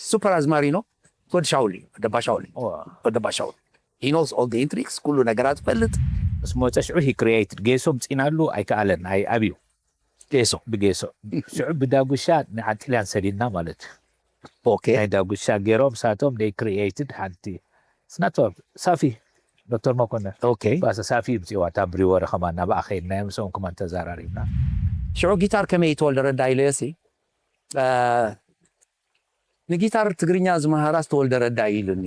ሱፐር ኣዝማሪኖ ወዲ ሻውል እዩ። ወደባ ሻውል እዩ። ወደባ ሻውል። He knows all the intrigues፣ ኩሉ ነገራት ይፈልጥ። ምስ ሞፀ ሽዑ he created። ጌሶ ምፂናሉ ኣይከኣለን፣ ኣይ ኣብዩ። ጌሶ። ብጌሶ። ሽዑ ብዳጉሻ ንዓዲ ጥልያን ሰዲድና ማለት እዩ። ኦኬ። ናይ ዳጉሻ ገይሮም ሳቶም they created ሓንቲ ስናቶ ሳፊ ዶክተር መኮነን። ኦኬ። ባሰ ሳፊ ምፅዋ ታምብሪ ወረ ከማን ናብኣ ከይድና እዮም፣ ምስኦም ከማን ተዘራሪብና። ሽዑ ጊታር ከመይ ተወልደ ረዳ ኢለዮሲ፣ እ፣ ንጊታር ትግርኛ ዝመሃራስ ተወልደ ረዳ እዩ ኢሉኒ።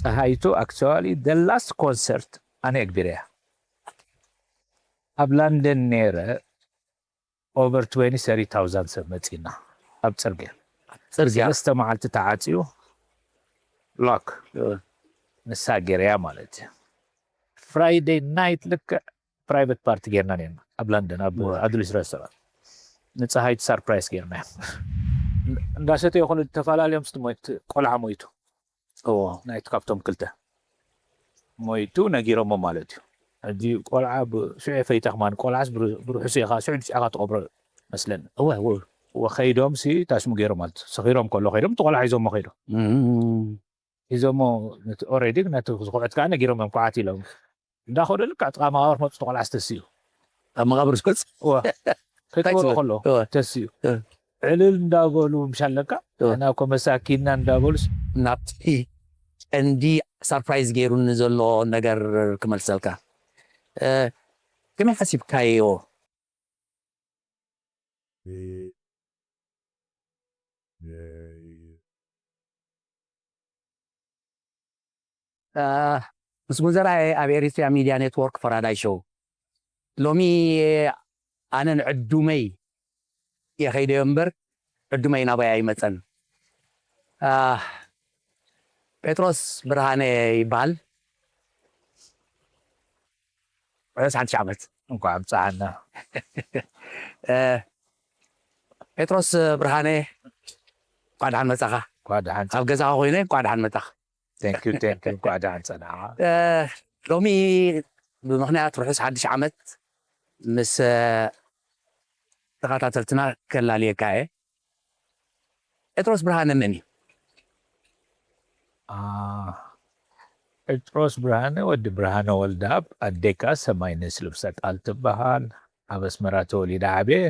ፀሃይቱ actually the last concert ኣነ ኣግቢረያ። ኣብ ላንደን ነይረ over twenty thirty thousand ሰብ መፂና ኣብ ፅርግያ። ጽርግያ። ሰለስተ መዓልቲ ተዓፅዩ ሎክ እ። ንሳ ገይረያ ማለት እዩ። ፍራይደይ ናይት ልክዕ ፕራይቨት ፓርቲ ጌርና ነርና ኣብ ላንደን ኣብ ኣድሊስ ሬስቶራንት ንፀሃይቱ ሳርፕራይዝ ጌርና። እንዳሰተዩ ከሎ ተፈላለዮም ስቲ ሞይት ቆልዓ ሞይቱ። እዎ። ናይቲ ካብቶም ክልተ ሞይቱ ነጊሮሞ ማለት እዩ። ሕጂ ቆልዓ ብ-፣ ሽዑ ፈይተ ከማን ቆልዓስ ብር-፣ ብርሑሱ ኢኻ ሽዑ ድጭዕኻ ትቐብሮ መስለኒ። እወ፣ እወ። ወኸይዶም ሲ ታሽሙ ገይሮም ማለት እዩ። ሰኺሮም ከሎ ኸይዶም እቲ ቆልዓ ሒዞሞ ኸይዶም። እም። ሒዞሞ ነቲ ኦሬዲ ነቲ ዝኹዕት ከዓ ነጊሮም እዮም ኳዓት ኢሎም። እንዳኸዱ ልክዕ ጥቓ መቓብር መፁ እቲ ቆልዓ ዝተስዩ። ኣብ መቓብር ዝመፅ? እወ። እንታይ ከይትበሎ ትብል? ከሎ እወ። ተስዩ። እወ። ዕልል እንዳበሉ ምሽ ኣለካ እወ። ንሕና እኮ መሳኪንና እንዳበሉስ ናብቲ ቀንዲ ሳርፕራይዝ ገይሩኒ ዘሎ ነገር ክመልሰልካ። እ፣ ከመይ ሓሲብካዮ? እ፣ ምስጉን ዘርኣየ ኣብ ኤሪትሪያ ሚድያ ኔትወርክ ፈራዳይ ሾው። ሎሚ ኣነ ንዕዱመይ እየ ከይደዮ እምበር ዕዱመይ ናባይ ኣይመጸን። አ፣ ጴጥሮስ ብርሃነ ይበሃል። ርሑስ ሓድሽ ዓመት። እንኳዕ ኣብፀሐና። እ፣ ጴጥሮስ ብርሃነ፣ እንኳዕ ደሓን መጻኻ። እንኳዕ ደሓን ኣብ ገዛኻ ኮይነ እንኳዕ ደሓን መጻኻ። Thank you, thank you። እንኳዕ ደሓን ጸናኻ። እ፣ ሎሚ ብምኽንያት ርሑስ ሓድሽ ዓመት ምስ፣ እ፣ ተኸታተልትና ከላልየካ እየ። ጴጥሮስ ብርሃነ መን እዩ? አ፣ ጴጥሮስ ብርሃነ ወዲ ብርሃነ ወልደኣብ፣ ኣዴካ ሰማይነሽ ልብሰ ቃል ትበሃል። ኣብ ኣስመራ ተወሊደ ዓብየ።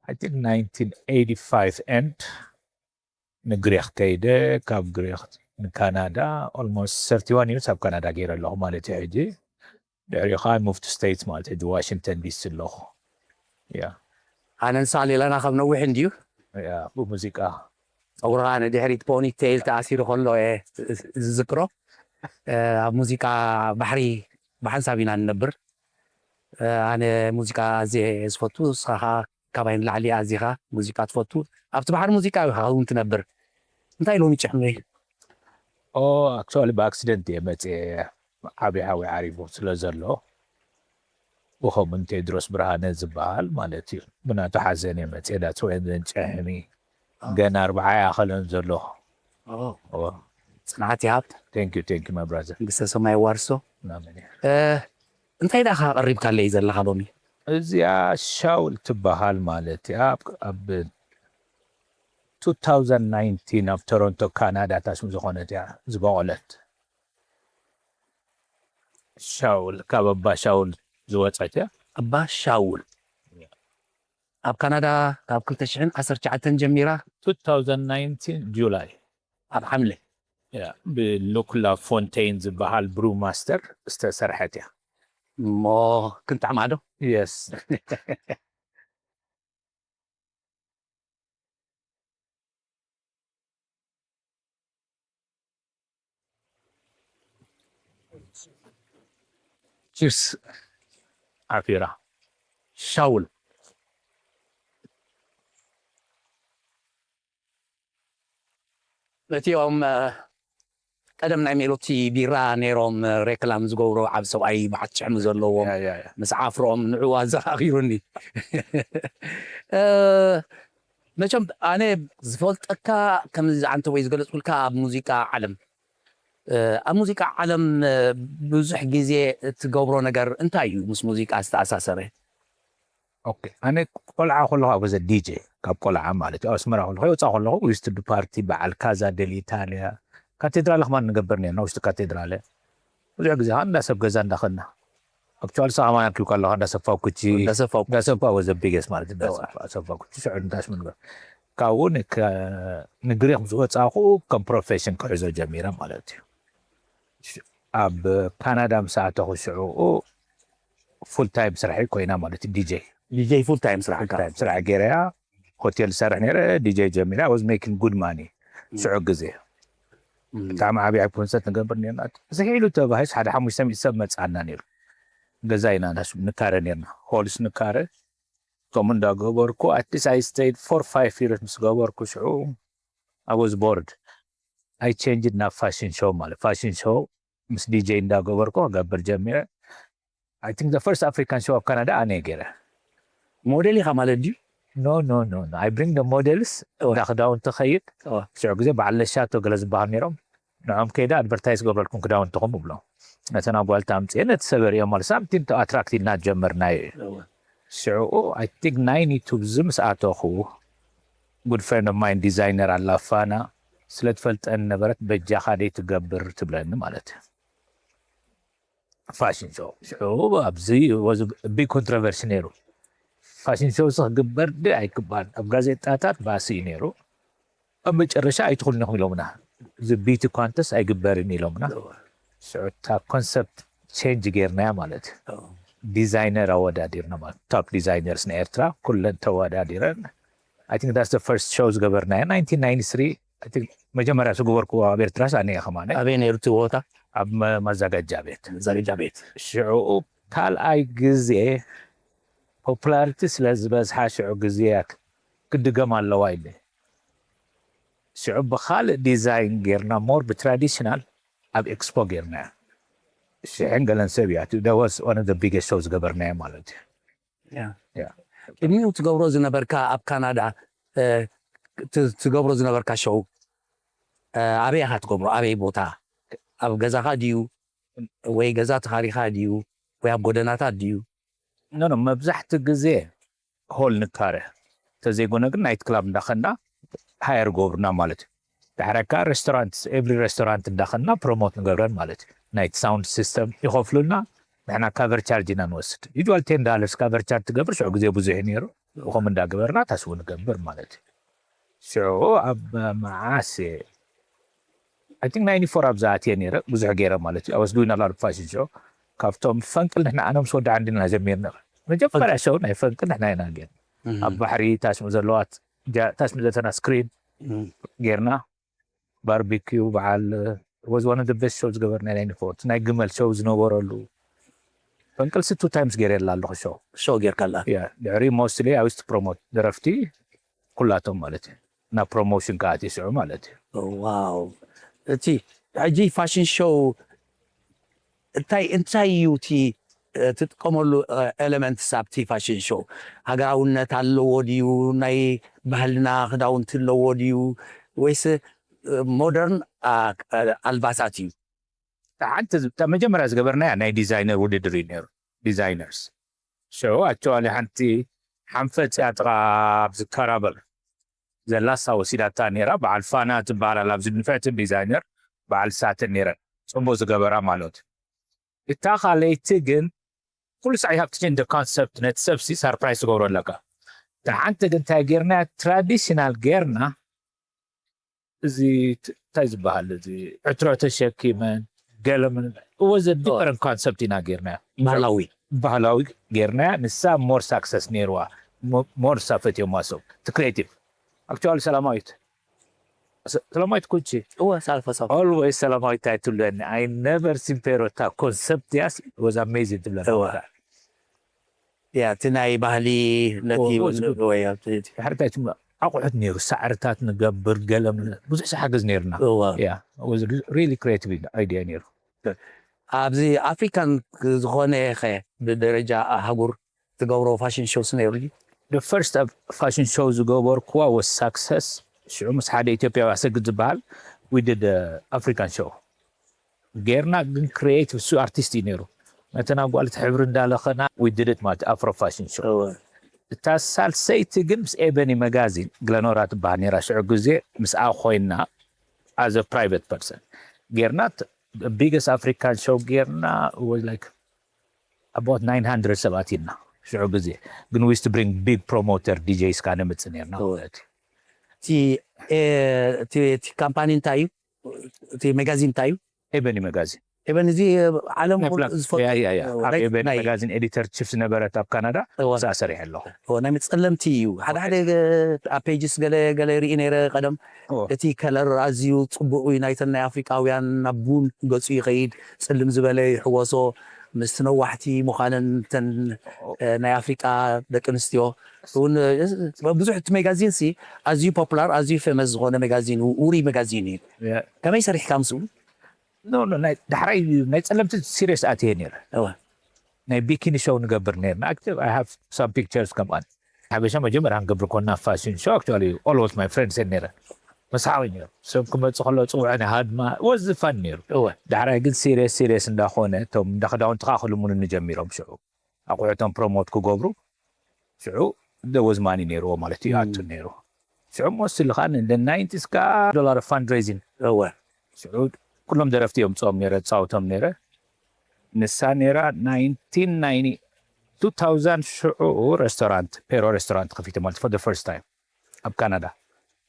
I think nineteen eighty-five end ንግሪኽ ከይደ፣ ካብ ግሪኽ ንካናዳ፣ almost thirty-one years ኣብ ካናዳ ገይረ ኣለኹ ማለት እዩ። ሕጂ ድሕሪኡ ከዓ I move to States ማለት እዩ። ሕጂ ዋሽንግተን ዲሲ ኣለኹ። ያ። ኣነን ሳሌላና ካብ ነዊሕ እንድዩ። ያ፣ ብሙዚቃ። ጸጉርኻ ንድሕሪት ፖኒ ቴይል ተኣሲሩ ከሎ እየ ዝዝክሮ። እ፣ ኣብ ሙዚቃ ባሕሪ ብሓንሳብ ኢና ንነብር። እ፣ ኣነ ሙዚቃ ኣዝየ እየ ዝፈቱ፣ ንስኻ ኸኣ ካባይ ንላዕሊ ኣዚኻ ሙዚቃ ትፈቱ። ኣብቲ ባሕሪ ሙዚቃ ኢኻ እውን ትነብር። እንታይ ሎሚ ጭሕመይ? ኦ፣ actually ብኣክሲደንት እየ መፅየ። ዓብዪ ሓዊ ዓሪፉ ስለ ዘሎ፣ ብኸምኡ ንቴድሮስ ብርሃነ ዝበሃል ማለት እዩ። ብናቱ ሓዘን እየ መፅየ። That's why ዘን ጭሕሚ ገና ኣርብዓ ይኣኸለን ዘሎ። ኦ። ኦ። ጽንዓት ይሃብ። Thank you, thank you, my brother። መንግስተ ሰማይ ዋርሶ። ኣሜን። እ፣ እንታይ ደኣ ከቕሪብካለይ ዘለኻ ሎሚ? እዚኣ ሻውል ትበሃል ማለት እያ። ኣብ፣ ኣብ two thousand nineteen ኣብ ቶሮንቶ ካናዳ ታሽሙ ዝኾነት እያ ዝበቖለት። ሻውል፣ ካብ ኣባ ሻውል ዝወጸት እያ። ኣባ ሻውል። ኣብ ካናዳ ካብ ክልተ ሽሕን ዓሰርተ ትሽዓተን ጀሚራ? two thousand nineteen ጁላይ። ኣብ ሓምለ? ያ፣ ብሉክ ላፎንቴን ዝበሃል ብሩ ማስተር ዝተሰርሐት እያ። እሞ ክንጥዕማ ዶ? የስ። ቺርስ። ዓፊራ። ሻውል። እቲኦም፣ እ፣ ቀደም ናይ ሜሎቲ ቢራ ነይሮም፣ እ፣ ሬክላም ዝገብሩ ዓብ ሰብኣይ በዓል ጭሕሚ ዘለዎም ያ፣ ያ፣ ያ። ምስ ዓፍሮም ንዑ ኣዘኻኺሩኒ። እ፣ መቸም ኣነ ዝፈልጠካ ከምዚ ኣንተ ወይ ዝገለጽኩልካ ኣብ ሙዚቃ ዓለም፣ እ፣ ኣብ ሙዚቃ ዓለም፣ እ፣ ብዙሕ ግዜ እትገብሮ ነገር እንታይ እዩ ምስ ሙዚቃ ዝተኣሳሰረ? ኦኬ፣ ኣነ ቆልዓ ከለኹ ኣብ ገዛ ዲጄ ካብ ቆልዓ ማለት እዩ። ኣብ ኣስመራ ከለኹ ይወፃ ከለኹ ውስጥ ፓርቲ በዓል ካዛ ደል ኢታሊያ ካቴድራል ከማን ንገብር ነርና ውሽጢ ካቴድራል ብዙሕ ግዜ ከዓ እንዳ ሰብ ገዛ እንዳኸድና ኣክቹዋሊ ሰማን ኣርኪብካ ኣለኻ እንዳ ሰፋ ኩቺ እንዳሰፋው እንዳሰፋ ወዘ ቢገስ ማለት እንዳሰፋ ኩቺ ሽዑ እንዳሽ ምንበር ካብኡ ንግሪክ ምስ ወፃኹ ከም ፕሮፌሽን ክሕዞ ጀሚረ ማለት እዩ። ኣብ ካናዳ ምስ ኣተኹ ሽዑ ፉል ታይም ስራሒ ኮይና ማለት እዩ። ዲጄ ዲጄ ፉል ታይም ስራሕካ ስራሕ ገይረያ ሆቴል ዝሰርሕ ነይረ። ዲጄ ጀሚረ I was making good money ሽዑ ግዜ ብጣዕሚ ዓብይ ኮንሰርት ንገብር ነርና። ዝሕሉ ተባሂስ ሓደ ሓሙሽተ ሚእቲ ሰብ መፅኣና ነይሩ። ገዛ ኢና ንካረ ነርና ሆልስ ንካረ ከምኡ እንዳገበርኩ at least I stayed four five years ምስ ገበርኩ ሽዑ I was bored I changed ናብ ፋሽን ሾው ማለት ፋሽን ሾው ምስ ዲጄ እንዳገበርኩ ክገብር ጀሚረ። I think the first African show ኣብ ካናዳ ኣነ ገይረ። ሞዴል ኢኻ ማለት ድዩ? No no no no I bring the models እንዳ ክዳውንቲ ኸይድ ሽዑ ግዜ በዓል ለሻቶ ገለ ዝበሃል ነይሮም ንዖም ከይደ ኣድቨርታይዝ ገብረልኩም ክዳውንትኹም እብሎም ነተን ኣጓልቲ ኣምፅኤ ነቲ ሰበር እዮም ማለት something to attract ኢልና ጀመርናዮ እዩ። ሽዑ I think ninety two ብዚ ምስ ኣተኹ good friend of mine ዲዛይነር ኣላ ፋና ስለ ትፈልጠኒ ነበረት በጃኻ ደይ ትገብር ትብለኒ ማለት እዩ። ፋሽን ሾው ሽዑ ኣብዚ was a big controversy ነይሩ። ፋሽን ሾው ሲ ክግበር ድ ኣይግባን ኣብ ጋዜጣታት ባእሲ እዩ ነይሩ። ኣብ መጨረሻ ኣይትኽእሉን ኢኹም ኢሎምና። እዚ ቢዩቲ ኮንተስት ኣይግበርን ኢሎምና። ሽዑ እታ ኮንሰፕት ቼንጅ ጌርናያ ማለት እዩ። ዲዛይነር ኣወዳዲርና ማለት top designers ንኤርትራ ኩለን ተወዳዲረን I think that's the first show ዝገበርናዮ nineteen ninety three I think መጀመርያ ዝገበርኩዎ ኣብ ኤርትራ ኣነ እየ ከማነ ኣበይ ነይሩ እቲ ቦታ? ኣብ ማዘጋጃ ቤት ዘጋጃ ቤት ሽዑ ካልኣይ ግዜ ፖፑላሪቲ ስለ ዝበዝሓ ሽዑ ግዜያት ክድገም ኣለዋ ኢለ ሽዑ ብካልእ ዲዛይን ጌርና ሞር ብትራዲሽናል ኣብ ኤክስፖ ጌርና ሽሕን ገለን ሰብ እያ was one of the biggest show ዝገበርናዮ ማለት እዩ። ቅድሚኡ ትገብሮ ዝነበርካ ኣብ ካናዳ ትገብሮ ዝነበርካ ሾው ኣበይ ኢኻ ትገብሮ? ኣበይ ቦታ? ኣብ ገዛኻ ድዩ ወይ ገዛ ተኻሪኻ ድዩ ወይ ኣብ ጎደናታት ድዩ? ኖ ኖ መብዛሕቲ ግዜ ሆል ንካረ ተዘይኮነ ግን ናይት ክላብ እንዳኸና ሃየር ገብርና ማለት እዩ። ዳሕራይ ከዓ ሬስቶራንት ኤቭሪ ሬስቶራንት እንዳኸና ፕሮሞት ንገብረን ማለት እዩ። ናይት ሳውንድ ሲስተም ይኸፍሉና ንሕና ካቨር ቻርጅ ኢና ንወስድ። ዩል ቴን ዳለርስ ካቨር ቻርጅ ትገብር ሽዑ ግዜ ብዙሕ ነይሩ ብኸም እንዳገበርና ታስቡ ንገብር ማለት እዩ። ሽዑ ኣብ መዓስ I think ninety four ኣብ ዝኣትየ ነይረ ብዙሕ ገይረ ማለት እዩ። I was doing a lot of fashion show ካብቶም ፈንቅል ንሕና ኣነ ምስ ወዲ ዓንዲና ጀሚርና መጀመርያ ሸው ናይ ፈንቅል ንሕና ኢና ገይር ኣብ ባሕሪ ታስሚ ዘለዋት ታስሚ ዘተና ስክሪን ጌርና ባርቢኪዩ በዓል was one of the best show ዝገበርና ናይ ንፎት ናይ ግመል ሸው ዝነበረሉ ፈንቅልሲ ቱ ታይምስ ገይረ የላ ኣለኹ ሸው ሾው ጌርካላ ድሕሪ ሞስትሊ ኣዊስት ፕሮሞት ደረፍቲ ኩላቶም ማለት እዩ ናብ ፕሮሞሽን ከዓ ትስዑ ማለት እዩ። ዋው እቲ ሕጂ ፋሽን ሾው እንታይ እንታይ እዩ እቲ ትጥቀመሉ ኤለመንትስ ኣብቲ ፋሽን ሾው ሃገራውነት ኣለዎ ድዩ ናይ ባህልና ክዳውንቲ ኣለዎ ድዩ ወይስ ሞደርን ኣልባሳት እዩ? ሓንቲ መጀመርያ ዝገበርናያ ናይ ዲዛይነር ውድድር እዩ ነይሩ ዲዛይነርስ ሽዑ ኣቸዋሊ ሓንቲ ሓንፈፅ እያ ጥቓ ኣብዚ ካራበል ዘላሳ ወሲዳታ ነይራ በዓል ፋና ትበሃል ኣላ ኣብዚ ንፍዕቲ ዲዛይነር በዓል ሳትን ነይረን ፅቡቅ ዝገበራ ማለት እታ ካልኣይቲ ግን ኩሉ ሳዕ you have to change the concept ነቲ ሰብሲ ሰርፕራይዝ ትገብሮ ኣለካ እታ ሓንቲ ግን እንታይ ጌርና ትራዲሽናል ጌርና እዚ እንታይ ዝበሃል እዚ ዕትሮ ተሸኪመን ገለምን እወ ዘ ዲፈረንት ኮንሰፕት ኢና ጌርና ባህላዊ ባህላዊ ጌርና ንሳ ሞር ሳክሰስ ነይርዋ ሞር ሳፈት እዮም ማሰው እቲ ክሬቲቭ ኣክቹዋሊ ሰላማዊት ሰላማዊት ኩቺ እወ ሳልፈ ሳልፈ always ሰላማዊት ኣይትብለኒ I never seen ፔሮታ ኮንሰፕት ያስ was amazing ትብለኒ ያ እቲ ናይ ባህሊ ነቲ ኣቑሑት ነይሩ ሳዕርታት ንገብር ገለ ብዙሕ ዝሓግዝ ነይርና really creative idea ነይሩ። ኣብዚ ኣፍሪካን ዝኾነ ኸ ብደረጃ ኣህጉር ትገብሮ ፋሽን ሾውስ ነይሩ ድዩ? The first fashion show ዝገበርኩዋ was success ሽዑ ምስ ሓደ ኢትዮጵያዊ ኣሰግድ ዝበሃል we did African show ጌርና ግን creative እሱ ኣርቲስት እዩ ነይሩ ነተን ኣጓልት ሕብሪ እንዳለኸና we did it ማለት ኣፍሮ ፋሽን ሾው እታ ሳልሰይቲ ግን ምስ ኤበኒ መጋዚን ግለኖራ ትበሃል ነራ ሽዑ ግዜ ምስኣ ኮይና as a private person ጌርና biggest African show ጌርና was like about nine hundred ሰባት ኢና ሽዑ ግዜ ግን we used to bring big promoter D Js ካ ነምጽእ ኔርና ማለት እዩ። እቲ እቲ ካምፓኒ እንታይ እዩ? እቲ መጋዚን እንታይ እዩ? ኤበኒ መጋዚን ኤበን እዚ ዓለም ዝፈ ኤበኒ መጋዚን ኤዲተር ቺፍ ዝነበረት ኣብ ካናዳ እሳ ሰሪሐ ኣለኹ። ናይ መፀለምቲ እዩ። ሓደ ሓደ ኣብ ፔጅስ ገለ ገለ ርኢ ነይረ ቀደም። እቲ ከለር ኣዝዩ ፅቡቅ እዩ ናይተን ናይ ኣፍሪቃውያን ናብ ቡን ገፁ ይኸይድ፣ ፅልም ዝበለ ይሕወሶ ምስቲ ነዋሕቲ ምዃነን ተን ናይ ኣፍሪቃ ደቂ ኣንስትዮ እውን ብዙሕ እቲ ሜጋዚን ሲ ኣዝዩ ፖፑላር ኣዝዩ ፌመስ ዝኾነ ሜጋዚን ውሩይ ሜጋዚን እዩ። ከመይ ሰሪሕካ ምስኡ? ዳሕራይ ናይ ፀለምቲ ሲሪየስ ኣትየ ነይረ። ናይ ቢኪኒ ሾው ንገብር ነርና። I have some pictures ከምኣን ሓበሻ መጀመርያ ክንገብር ኮና ፋሽን ሾው actually all of my friends ነረ መስሓዊ ነሩ ሰብ ክመፅእ ከሎ ፅውዐ ናይ ሃድማ ወዝ ፋን ነሩ። ዳሕራይ ግን ሲሪየስ ሲሪየስ እንዳኾነ እቶም እንዳ ክዳውንቲ ከዓ ክልሙንኒ ጀሚሮም ሽዑ ኣቑሑቶም ፕሮሞት ክገብሩ ሽዑ ደወዝ ማኒ ነይርዎ ማለት እዩ ኣቱ ነይሩ። ሽዑ ሞስሊ ከዓ እንደ ናይንቲስ ከዓ ዶላር fundraising እወ ሽዑ ኩሎም ደረፍቲ እዮም ፅኦም ነይረ ፃውቶም ነይረ ንሳ ነይራ ናይንቲን ናይንቲ ቱ ታውዛንድ ሽዑ ሬስቶራንት ፔሮ ሬስቶራንት ከፊተ ማለት for the first time ኣብ ካናዳ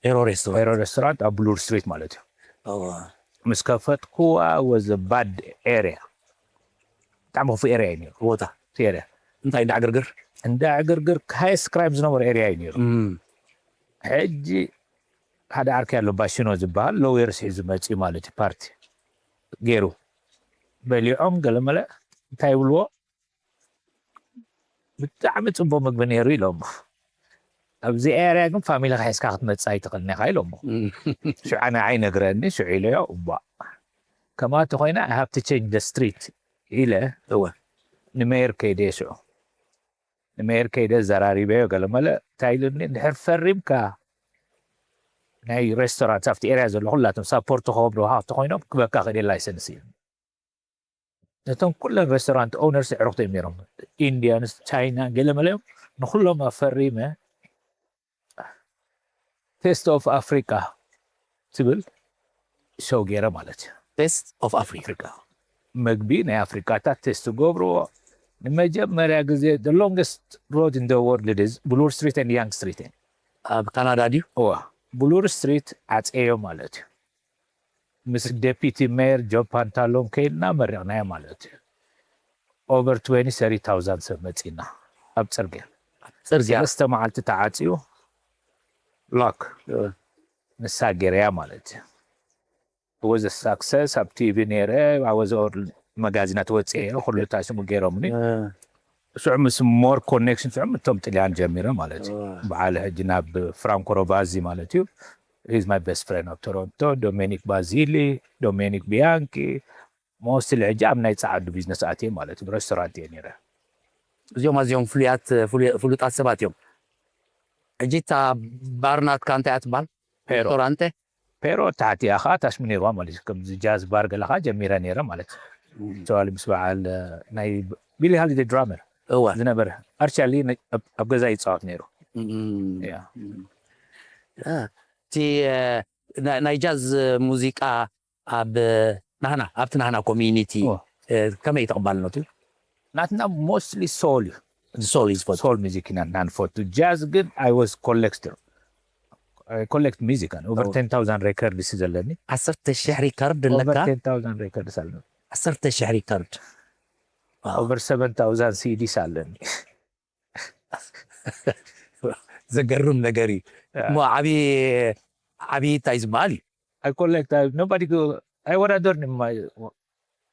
ፔሮ ሬስቶራንት ፔሮ ሬስቶራንት ኣብ ብሉር ስትሪት ማለት እዩ እወ ምስ ከፈትኩዋ was a bad area ብጣዕሚ ክፉእ ኤርያ እዩ ነይሩ ቦታ እቲ ኤርያ እንታይ እንዳ ዕግርግር እንዳ ዕግርግር ሃይስት ክራይም ዝነበረ ኤርያ እዩ ነይሩ እም። ሕጂ ሓደ ዓርኪ ኣሎ ባሽኖ ዝበሃል ሎየርስ ሒዙ መፅኡ ማለት እዩ ፓርቲ ገይሩ በሊዖም ገለመለ እንታይ ይብልዎ ብጣዕሚ ፅቡቅ ምግቢ ነይሩ ኢሎም ኣብዚ ኤርያ ግን ፋሚሊ ሒዝካ ክትመፅእ ኣይትኽእልን ኢኻ ኢሎሞ ሽዑ ኣነ ኣይነግረኒ ሽዑ ኢለዮ እባ ከምኣ ተኮይና I have to change the street ኢለ እወ ንሜየር ከይደ ሽዑ ንሜየር ከይደ ዘራሪበዮ ገለመለ እንታይ ኢሉኒ እንድሕር ፈሪምካ ናይ ሬስቶራንት ኣብቲ ኤርያ ዘሎ ኩላቶም ሳፖርት ክገብሩካ ተኮይኖም ክበካ ክእል ላይሰንስ እዩ ነቶም ኩለን ሬስቶራንት ኦነርስ ኣዕሩኽቲ እዮም ነይሮም ኢንዲያንስ ቻይና ገለ መለ እዮም ንኩሎም ኣፈሪመ ቴስት ኦፍ ኣፍሪካ ትብል ሾው ገይረ ማለት እዩ ቴስት ኦፍ ኣፍሪካ መግቢ ናይ ኣፍሪካታት ቴስት ገብርዎ ንመጀመርያ ግዜ the longest road in the world is ብሉር ስትሪት and ያንግ ስትሪት ኣብ ካናዳ ድዩ እዋ ብሉር ስትሪት ዓፀዮ ማለት እዩ ምስ ዴፒቲ ሜየር ጆብ ፓንታሎን ከይድና መሪቕናዮ ማለት እዩ over twenty thirty thousand ሰብ መፂና ኣብ ፅርግያ ፅርግያ ሰለስተ መዓልቲ ተዓፅዩ ሎክ ንሳ ገይረያ ማለት እዩ was success ኣብ ቲቪ ነይረ ኣወዘ መጋዚናት ወፅአ ኩሉ ታሽሙ ገይሮምኒ ሽዑ ምስ more connection ሽዑ እቶም ጥልያን ጀሚረ ማለት እዩ በዓል ሕጂ ናብ ፍራንኮ ሮቫዚ ማለት እዩ he's my best friend ኣብ ቶሮንቶ ዶሜኒክ ባዚሊ ዶሜኒክ ቢያንኪ mostly ሕጂ ኣብ ናይ ፃዓዱ ቢዝነስ ኣትየ ማለት እዩ ሬስቶራንት እየ ነይረ እዚኦም ኣዝዮም ፍሉያት ፍሉጣት ሰባት እዮም ሕጂ እታ ባር ናትካ እንታይ እያ ትበሃል ሬስቶራንተ ፔሮ ታሕቲኣ ከዓ ታሽሙ ነይርዋ ማለት እዩ ከምዚ ጃዝ ባር ገለ ከዓ ጀሚረ ነይረ ማለት እዩ ተዋሊ ምስ በዓል ናይ ቢሊ ሃሊደ ድራመር እወ ዝነበረ ኣርቻሊ ኣብ ገዛ ይፃወት ነይሩ እም። ያ። እ፣ እቲ እ፣ ና- ናይ ጃዝ ሙዚቃ ኣብ ናህና ኣብቲ ናህና ኮሚዩኒቲ እወ። እ፣ ከመይ ተቕባልነቱ ናትና mostly soul እዩ ሶል እዩ ዝፈቱ soul music ኢና ንፈቱ jazz ግን I was collector I collect music ኣነ over ten thousand records እዩ ዘለኒ ዓሰርተ ሽሕ ሪከርድ over ኣለካ ten thousand records ኣለኒ ዓሰርተ ሽሕ ሪከርድ over seven thousand CDs ኣለኒ ዘገርም ነገር እዩ እሞ ዓብዪ ዓብዪ እንታይ ዝበሃል እዩ I collect I, nobody go ኣይወዳደርኒ ማይ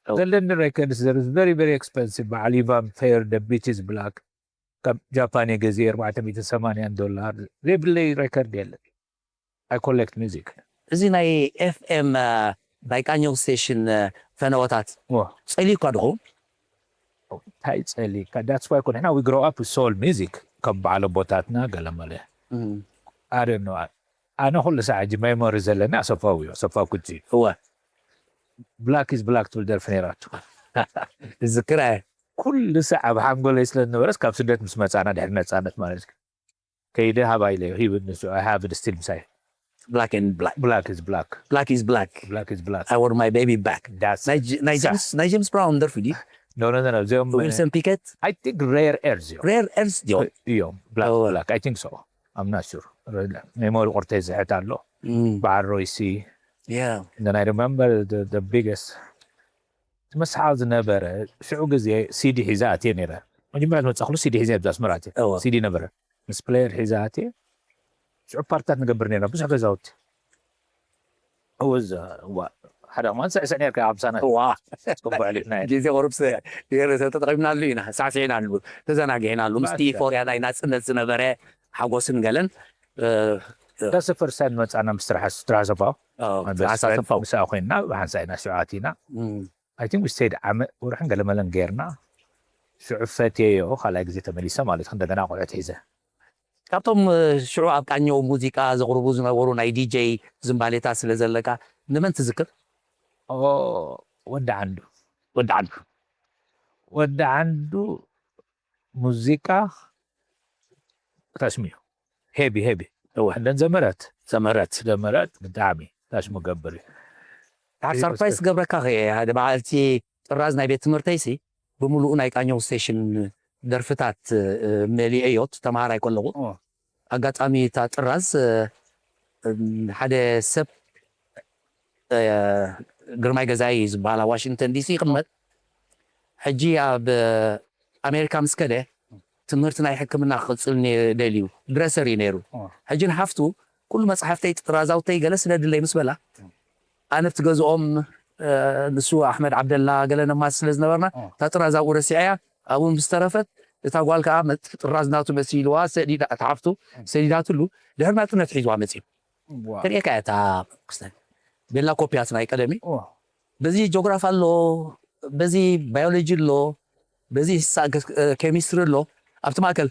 ዘለኒ records there is very very expensive በዓል ኢቫን ፌር the beaches black ካብ ጃፓን የገዜ ኣርባዕተ ሚእትን ሰማንያን ዶላር ዘይብለይ record የለን I collect music እዚ ናይ ኤፍኤም ናይ ቃኘው ስቴሽን ፈነወታት ፀሊኳ ድኹም እንታይ ፀሊካ that's why ኮነ we grow up with soul music ከም በዓል ኣቦታትና ገለመለ ኣደኖ ኣነ ኩሉ ሳዕ ሕጂ ሜሞሪ ዘለኒ ኣሰፋው እዩ ኣሰፋው ኩጂ እወ black is black ትብል ደርፊ ነይራቱ ዝክራ እየ ኩሉ ሳዕ ኣብ ሓንጎለይ ስለ ዝነበረስ ካብ ስደት ምስ መፃና ድሕሪ ነፃነት ማለት እዩ ከይደ ሃባ ኢለ ሂብኒ ንሱ። I have it still ምሳይ። Black and black. Black is black. Black is black. Black is black. I want my baby back. That's ናይ ጅ- ናይ ጀምስ ናይ ጀምስ ብራውን ደርፊ ድዩ? No, no, no, no. እዚኦም Wilson Pickett. I think Rare Earth እዮም። Rare Earth እዮም። እዮም። Black Oh. Black. I think so. I'm not sure. ሜሞሪ ቁርተይ ዝሕት ኣሎ። Mm. በዓል ሮይሲ Yeah. And then I remember the, the biggest መስሓ ዝነበረ ሽዑ ግዜ ሲዲ ሒዛ ኣትየ ነይረ። መጀመርያ ዝመጻ ክሉ ሲዲ ሒዘ ኣብዚ ኣስመራ ኣትየ። እወ። ሲዲ ነበረ። ምስ ፕሌየር ሒዛ ኣትየ። ሽዑ ፓርታት ንገብር ነርና ብዙሕ ገዛውቲ። እወ እዛ እዋ ሓደ ከማን ስዕስዕ ነርካ ኣብ ሳና ዋ ጽቡቅ ዕሊፍና ኢና። ግዜ ቁሩብ ገይረ ተጠቂምናሉ ኢና ሳዕስዒናሉ ተዘናጊዕናሉ ምስቲ ባስ። ኢፎርያ ናይ ናፅነት ዝነበረ ሓጎስን ገለን እ፣ እታ ሰፈር ሳይድ መጻና ምስ ትርሓስ ትርሓሰፋ ኦ፣ በስ ሓሳብ ሳይድ ተፋው ምስኣ ኮይና ብሓንሳእ ኢና ሽዑ ኣቲና እም። I think we stayed ዓመት ወርሕን ገለመለን ገይርና ሽዑ ፈትየዮ ካልኣይ ግዜ ተመሊሰ ማለት እንደገና ቆልዑት ሒዘ ካብቶም እ፣ ሽዑ ኣብ ቃኘው ሙዚቃ ዘቕርቡ ዝነበሩ ናይ ዲጀይ ዝንባሌታት ስለ ዘለካ ንመን ትዝክር ኦ፣ ወዲ ዓንዱ ወዲ ዓንዱ ወዲ ዓንዱ ሙዚቃ ታሽሙ እዩ ሄቢ ሄቢ እወ እንደን ዘመረት ዘመረት ዘመረት ብጣዕሚ ታሽሙ ገብር እዩ ሓደ ሰርፕራይዝ ክገብረካ ኸ ሓደ በዓልቲ ጥራዝ ናይ ቤት ትምህርተይሲ ብምሉኡ ናይ ቃኘው ስቴሽን ደርፍታት እ፣ መሊአዮ ተምሃራይ ከለኹ ኦ፣ ኣጋጣሚ እታ ጥራዝ እ፣ እም፣ ሓደ ሰብ እ፣ ግርማይ ገዛኢ ዝበሃል ኣብ ዋሽንግተን ዲሲ ይቕመጥ ሕጂ ኣብ ኣሜሪካ ምስ ከደ ትምህርቲ ናይ ሕክምና ክቕፅል ነ- ደልዩ ድረሰር እዩ ነይሩ ኦ። ሕጂ ንሓፍቱ ኩሉ መፅሓፍተይ ጥራዛውተይ ገለ ስለ ድለይ ምስ በላ ኣነ ትገዝኦም እ፣ ንሱ ኣሕመድ ዓብደላ ገለ ነማስ ስለ ዝነበርና ኦ። እታ ጥራዝ ኣብኡ ረሲዐያ ኣብኡ ምስ ተረፈት እታ ጓል ከዓ መ- ጥራዝ ናቱ መሲልዋ ሰዲዳ እታ ሓፍቱ ሰዲዳትሉ ድሕሪ ናፅነት ሒዝዋ መፅዩ ዋ፣ ተሪኤካ እያ እታ ክስተን ቤላ ኮፒያት ናይ ቀደሚ ኦ፣ በዚ ጂኦግራፍ ኣሎ በዚ ባዮሎጂ ኣሎ በዚ ሳ- እ፣ ኬሚስትሪ ኣሎ ኣብቲ ማእከል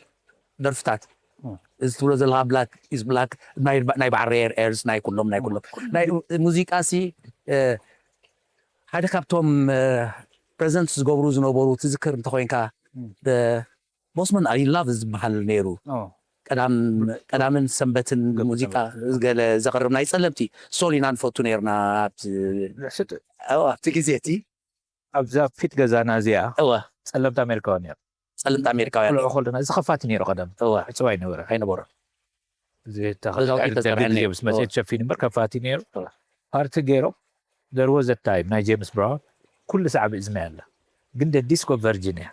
ደርፍታት ኦ። እዚ ትብሎ ዘለካ ብላክ ኢዝ ብላክ ናይ ናይ በዓል ሬር ኤርስ ናይ ኩሎም ናይ ኩሎም ናይ ሙዚቃ ሲ እ፣ ሓደ ካብቶም እ፣ ፕሬዘንት ዝገብሩ ዝነበሩ ትዝክር እንተኮይንካ እም። ቦስመን ኣይ ላቭ ዝበሃል ነይሩ ኦ፣ ቀዳም ቀዳምን ሰንበትን ሙዚቃ ገለ ዘቕርብ ናይ ጸለምቲ ሶል ኢና ንፈቱ ነርና ኣብቲ ንሕስድ ኣብቲ ግዜ እቲ ኣብዛ ፊት ገዛና እዚኣ እወ ጸለምቲ ኣሜሪካውያን እዮም ጸለምቲ ኣሜሪካውያን ቆልዑ ከለና እዚ ከፋቲ ነይሩ ቀደም እወ ዕፅዋ ኣይነበረ ኣይነበሩ እዚ ተኸዛውቲ ተጠርዐ ግዜ ነይሩ። ምስ መፅኤ ተሸፊኑ እምበር ከፋቲ ነይሩ እወ። ፓርቲ ገይሮም there was a time ናይ ጄምስ ብራውን ኩሉ ሳዕቢ እዝና ያለ ግን the disco virgin እያ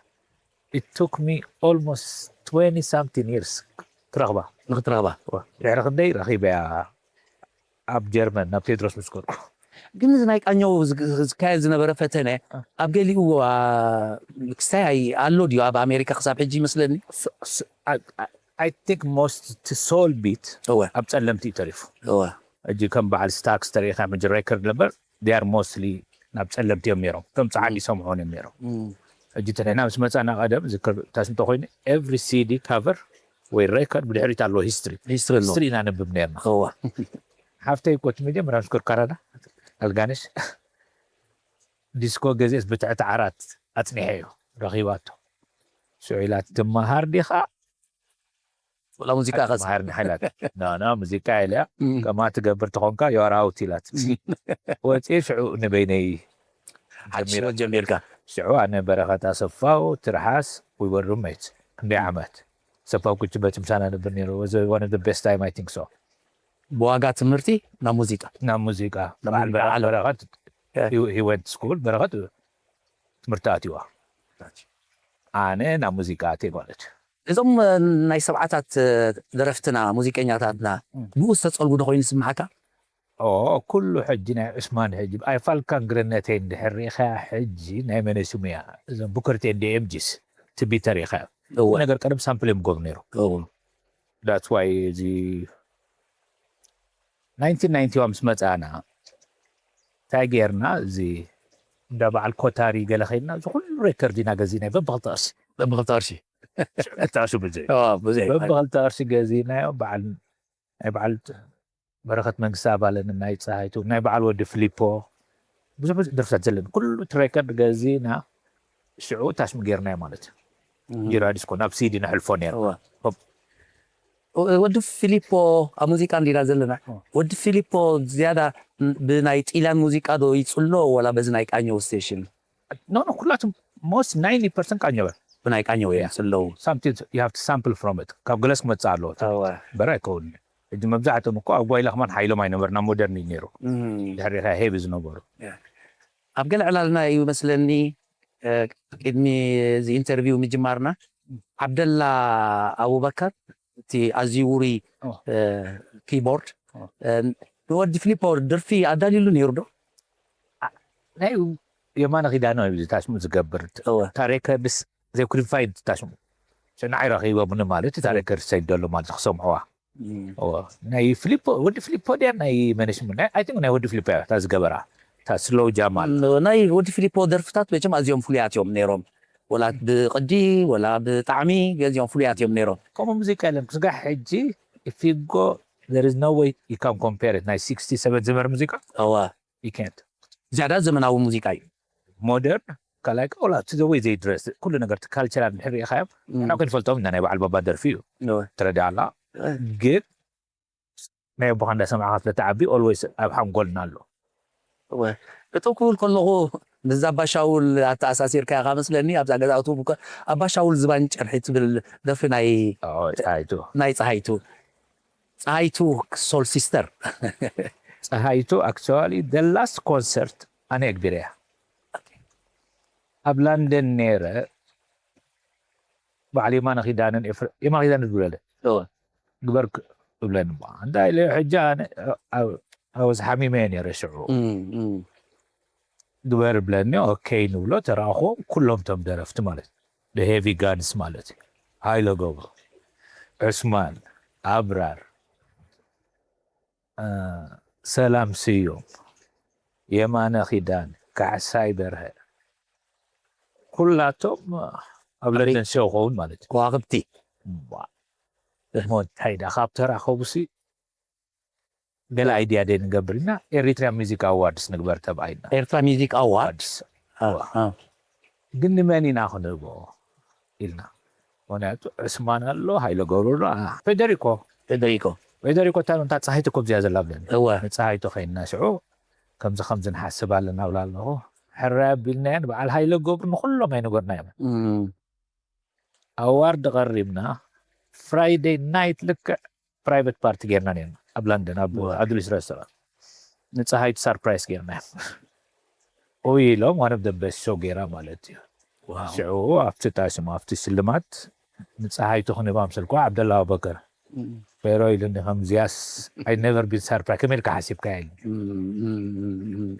it took me almost twenty something years ክረኽባ ንክትረኽባ ድሕሪ ክንደይ ረኺበያ ኣብ ጀርመን ናብ ቴድሮስ ምስ ከድኩ ግን እዚ ናይ ቃኘው ዝግ- ዝካየድ ዝነበረ ፈተነ ኣብ ገሊኡ ዋ፣ ክስታይ ኣይ- ኣሎ ድዩ ኣብ ኣሜሪካ ክሳብ ሕጂ ይመስለኒ I think most to soul beat እወ ኣብ ጸለምቲ እዩ ተሪፉ እወ እጂ ከም በዓል ስታክስ ተሪኢኻ ምጅ ሬከርድ ነበር they are mostly ናብ ጸለምቲ እዮም ነይሮም ከም ጸዓዲ ይሰምዑን እዮም ነይሮም እም፣ እጂ ተለና ምስ መጻና ቀደም ዝክር ታስንተ ኮይኑ every CD cover ወይ ሬከርድ ብድሕሪት ኣለዎ ሂስትሪ ሂስትሪ ኣሎ ሂስትሪ ኢና ነብብ ነርና እወ ሓፍተይ እኮ እቲ መጀመርያ ምስ ከርካራና ኣልጋነሽ ዲስኮ ገዜስ ብትሕቲ ዓራት ኣጽኒሐ እዩ ረኺባቶ ሽዑ ኢላ ትመሃር ዲኻ ወላ ሙዚቃ ቀስ ትመሃር ዲኻ ኢላት ኖ ኖ ሙዚቃ ኢለያ እም፣ ከማ ትገብር ተኾንካ you are out ኢላት ወፅየ ሽዑ ንበይነይ ሓድሽ ህይወት ጀሚርካ ሽዑ ኣነ በረኸት ኣሰፋው ትርሓስ we were roommate ክንደይ ዓመት ኣሰፋው ኩችበት ምሳና ነብር ነይሩ was one of the best time I think so ብዋጋ ትምህርቲ ናብ ሙዚቃ ናብ ሙዚቃ ናብ በዓል ሙዚቃ ዓለም። በረኸት Yeah. he went school በረኸት ትምህርቲ ኣትዋ ኣነ ናብ ሙዚቃ ኣትየ ማለት እዩ እዞም እ፣ ናይ ሰብዓታት እ፣ ደረፍትና ሙዚቀኛታትና እም። ብኡ ዝተፀልጉ ዶ ኮይኑ ይስምዓካ ኦ ኩሉ ሕጂ ናይ ዑስማን ሕጂ ኣይፋልካን ግርነተይ እንድሕር ሪኢኻ ሕጂ ናይ መነስሙ እያ እዞም ብክርቴን ዲኤምጂስ ትቢተር ኢኻ እወ ነገር ቀደም ሳምፕል እዮም ጎብ ነይሩ እወ that's why እዚ ናይንቲን ናይንቲ ዋን ምስ መፃና እንታይ ገይርና እዚ እንዳ በዓል ኮታሪ ገለ ከይድና እዚ ኩሉ ሬከርድ ኢና ገዚእና በብክልተ ቅርሺ በብክልተ ቅርሺ ክልተ ቅርሺ ብዙሕ እወ ብዙሕ በብክልተ ቅርሺ ገዚእናዮ በዓል ናይ በዓል በረኸት መንግስቲ ኣባለን ናይ ፀሃይቱ ናይ በዓል ወዲ ፍሊፖ ብዙሕ ብዙሕ ደርፍታት ዘለን ኩሉ እቲ ሬከርድ ገዚእና ሽዑ ታሽሙ ገይርናዮ ማለት እዩ ጅራ ዲስኮ ናብ ሲዲ ነሕልፎ ነይሩ እወ ወዲ ፊሊፖ ኣብ ሙዚቃ እንዲና ዘለና። ወዲ ፊሊፖ ዝያዳ ብናይ ጢልያን ሙዚቃ ዶ ይጽሎ፣ ወላ በዚ ናይ ቃኘው ስቴሽን? ኖ ኖ ኩላቶም most ninety percent ቃኘው። ብናይ ቃኘው እዮም ጽለው። Something you have to sample from it ካብ ገለስ ክመጽእ ኣለዎ። በራ ኣይከውን። ሕጂ መብዛሕትኦም እኮ ኣብ ጓይላ ከማን ሓይሎም ኣይነበርና፣ ሞደርን እዩ ነይሩ። ድሕሪ ኸ ሄቢ ዝነበሩ። ኣብ ገለ ዕላልና እዩ መስለኒ፣ ቅድሚ እዚ ኢንተርቪው ምጅማርና፣ ዓብደላ ኣቡበከር፣ እቲ ኣዝዩ ውሩይ ኪቦርድ፣ ንወዲ ፊሊፖ ደርፊ ኣዳልዩሉ ነይሩ ዶ? ናይ የማነ ኪዳነ እዩ ታሽሙ ዝገብር። ታሬከ ብስ they couldn't find ታሽሙ ንዓይ ረኺቦምኒ ማለት እዩ። ታሬከ ሰይደሎ ማለት ክሰምዕዋ ናይ ፊሊፖ፣ ወዲ ፊሊፖ ድያ ናይ መነሽ ናይ I think ናይ ወዲ ፊሊፖ እያ እታ ዝገበራ፣ እታ ስሎው ጃም ኣላ። ናይ ወዲ ፊሊፖ ደርፍታት መቸም ኣዝዮም ፍሉያት እዮም ነይሮም፣ ወላ ብቕዲ ወላ ብጣዕሚ ገዚኦም ፍሉያት እዮም ነይሮም። ከምኡ ሙዚቃ የለን ክስጋሕ ሕጂ። If you go there is no way you can compare it ናይ sixty seven ዝመር ሙዚቃ እዋ you can't። ዝያዳ ዘመናዊ ሙዚቃ እዩ። ሞደርን ካልኣይ ወላ እቲ ዘወይ ዘይድረስ ኩሉ ነገር እቲ ካልቸራል ድሕር ሪኢኻዮም። ንሕና ክንፈልጦም ኢና፣ ናይ በዓል ባባ ደርፊ እዩ። ትረዳእ ኣላ። ግን ናይ ኣቦኻ እንዳሰማዕካ ስለ ትዓቢ ኦልዌይስ ኣብ ሓንጎልና ኣሎ። እቶ ክብል ከለኹ ምስዛ ኣባሻውል ኣተኣሳሲርካ ኢኻ መስለኒ። ኣብዛ ገዛእቱ ኣባሻውል ዝባን ጨርሒ ትብል ደርፊ ናይ ጸሃይቱ ናይ ጸሃይቱ ጸሃይቱ ሶል ሲስተር ጸሃይቱ actually the last concert ኣነ ኣግቢረያ ኣብ ላንደን ነይረ። በዓል የማነ ኪዳንን የማነ ኪዳን ዝብለለ ግበር እብለኒ እሞ እንታይ ኢለ ሕጂ ኣነ I was ሓሚመ ነይረ ሽዑ። ግበር እብለኒ። ኦኬ ንብሎ ተራእኹ። ኩሎም ቶም ደረፍቲ ማለት the heavy guns ማለት እዩ። ሃይለ ገብሩ፣ ዑስማን፣ ኣብራር፣ ሰላም ስዩም፣ የማነ ኪዳን፣ ካሕሳይ በርሀ ኩላቶም ኣብ ለንደን ሸው ኸውን ማለት እዩ። ከዋክብቲ ሞ እንታይ ዳ ካብ ተራኸቡሲ ገለ ኣይድያ ደይ ንገብር ኢና። ኤሪትሪያን ሚዚክ ኣዋርድስ ንግበር ተባሂልና። ኤርትራ ሚዚክ ኣዋርድስ ግን ንመን ኢና ክንህቦ ኢልና። ምክንያቱ ዕስማን ኣሎ፣ ሃይለ ገብሩ ኣሎ፣ ፌደሪኮ ፌደሪኮ ፌደሪኮ እታ እታ ፀሃይቶ ኮብዚያ ዘላ ብለኒ። እወ ንፀሃይቶ ከይድና ሽዑ ከምዚ ከምዚ ንሓስብ ኣለና ብላ ኣለኹ። ሕራይ ኣቢልናየን በዓል ሃይለ ገብሩ ንኩሎም ኣይነገርናዮም። ኣዋርድ ቀሪብና ፍራይደይ ናይት ልክዕ ፕራይቨት ፓርቲ ጌርና ነርና ኣብ ላንደን ኣብ ኣዱሊስ ረስቶራንት ንፀሃይቱ ሳርፕራይስ ጌርና። ኡይ ኢሎም one of the best show ጌራ ማለት እዩ። ሽዑ ኣብቲ ጣሽሙ ኣብቲ ሽልማት ንፀሃይቱ ክንህባ ምሰልኩ ዓብደላ ኣቡበከር ፌሮ ኢሉኒ ከምዚያስ I never been surprised ከመይ ኢልካ ሓሲብካ ኢሉ።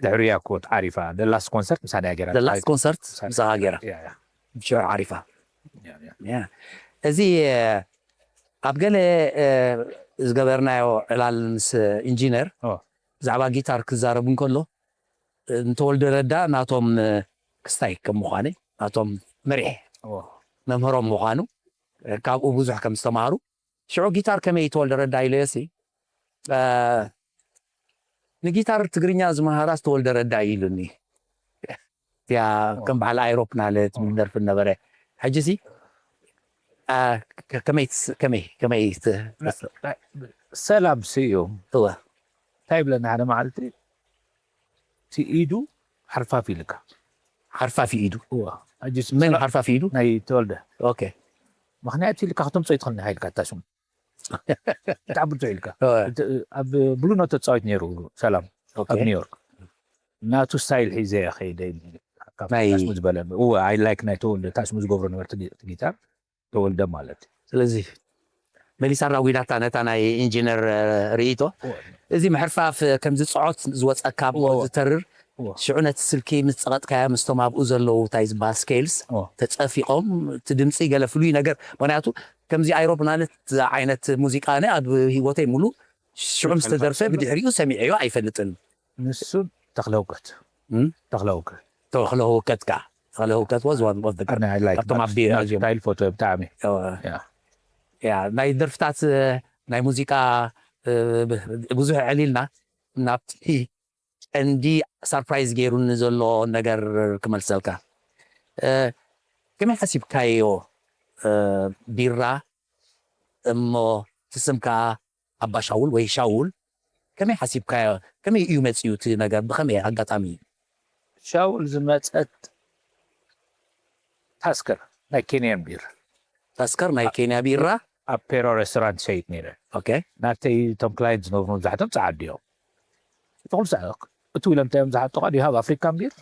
ድሕሪያ ኮት ዓሪፋ the last concert ምሳና ጌራ the last concert ምሳኻ ጌራ ሽዑ ዓሪፋ። እዚ ኣብ ገለ ዝገበርናዮ ዕላል ምስ ኢንጂነር ብዛዕባ ጊታር ክዛረቡ እንከሎ ንተወልደ ረዳ ናቶም ክስታይ ከም ምዃነ ናቶም መሪሕ መምህሮም ምዃኑ ካብኡ ብዙሕ ከም ዝተማሃሩ ሽዑ ጊታር ከመይ ተወልደ ረዳ ኢለዮሲ ንጊታር ትግርኛ ዝመሃራስ ተወልደ ረዳ ኢሉኒ። እቲኣ ከም በዓል ኣይሮፕ ናለ ትብል ደርፊ ነበረ። ሕጂ ሲ ከመይ ከመይ ከመይ ሰላም ስዩም እወ እንታይ ይብለና ሓደ መዓልቲ እቲ ኢዱ ሓርፋፍ ኢልካ ሓርፋፍ ኢዱ እወ መን ሓርፋፍ ኢዱ ናይ ተወልደ ኦኬ ምክንያቱ ኢልካ ከተምፅኦ ይትኽእል ኢልካ እታ ሽሙ ብጣዕሚ ብርቱዕ ኢልካ ኣብ ብሉኖ ተፃዊት ነይሩ ሰላም ኣብ ኒውዮርክ ናቱ ስታይል ሒዘ ከይደ ካብስሙ ዝበለ እወ ኣይ ላይክ ናይ ተወልደ ታስሙ ዝገብሮ ነበርቲ ጊታር ተወልደ ማለት እዩ ስለዚ መሊሳ ኣራጒዳታ ነታ ናይ ኢንጂነር ርእይቶ እዚ ምሕርፋፍ ከምዚ ፅዖት ዝወፀካ ዝተርር ሽዑ ነቲ ስልኪ ምስ ፀቐጥካያ ምስቶም ኣብኡ ዘለዉ እንታይ ዝበሃል ስኬልስ ተፀፊቖም እቲ ድምፂ ገለ ፍሉይ ነገር ምክንያቱ ከምዚ ኣይሮፕ ማለት ዓይነት ሙዚቃ ነ ኣብ ህይወተይ ሙሉ ሽዑ ምስ ተደርፈ ብድሕሪኡ ሰሚዐዮ ኣይፈልጥን ንሱ ተኽለ ህውከት ተኽለ ህውከት ተኽለ ህውከት ከ ተኽለ ህውከት was one of the ካብቶም ኣብ ስታይል ፎቶ ብጣዕሚ ያ ናይ ደርፍታት ናይ ሙዚቃ ብዙሕ ዕሊልና ናብቲ ቀንዲ ሳርፕራይዝ ገይሩኒ ዘሎ ነገር ክመልሰልካ ከመይ ሓሲብካዮ ቢራ እሞ እቲ ስምካ ኣባ ሻውል ወይ ሻውል ከመይ ሓሲብካዮ? ከመይ እዩ መጺኡ እቲ ነገር? ብኸመይ ኣጋጣሚ እዩ? ሻውል ዝመጸት ታስከር ናይ ኬንያን ቢር ታስከር ናይ ኬንያ ቢራ። ኣብ ፔሮ ሬስቶራንት ሸይጥ ነይረ። ኦኬ። ናተይ እቶም ክላይንት ዝነብሩ መብዛሕቶም ጸዓዱ እዮም። እቲ ኩሉ ሰ- እቲ ኢሎም እንታይ እዮም ዝሓጡኻ? ዲሃብ ኣፍሪካን ቢር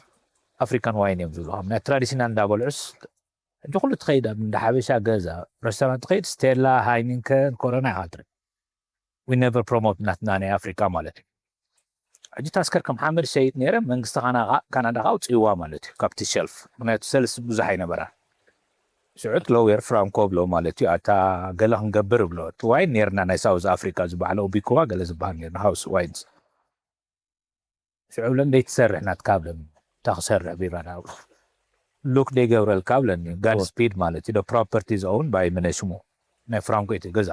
ኣፍሪካን ዋይን እዮም ዝብሉ። ከም ናይ ትራዲሽናል እንዳበልዑስ ሕጂ ኩሉ ትኸይድ ኣብ እንዳ ሓበሻ ገዛ ሬስቶራንት ትኸይድ ስቴላ ሃይኒንከን ኮሮና ኢኻ ትርኢ። We never promote ናትና ናይ ኣፍሪካ ማለት እዩ። ሕጂ ታስከር ከም ሓመድ ሸይጥ ነይረ መንግስቲ ካናዳ ካናዳ ከዓ ኣውፅእዋ ማለት እዩ ካብቲ ሸልፍ። ምክንያቱ ሰልስ ብዙሕ ኣይነበራን። ሽዑ እቲ ሎየር ፍራንኮ ብሎ ማለት እዩ ኣታ ገለ ክንገብር ብሎ እቲ ዋይን ነርና ናይ ሳውዝ ኣፍሪካ ዝበዓለ ኦቢኩዋ ገለ ዝበሃል ነርና ሃውስ ዋይንስ። ሽዑ ብለን ደይ ትሰርሕ ናትካ ብለን እታ ክሰርሕ ቢራ ናብ ሉክ ደይ ገብረልካ ብለኒ ጋድ ስፒድ ማለት እዩ ፕሮፐርቲ ዝኦውን ባይ ምነሽሙ ናይ ፍራንኮ እቲ ገዛ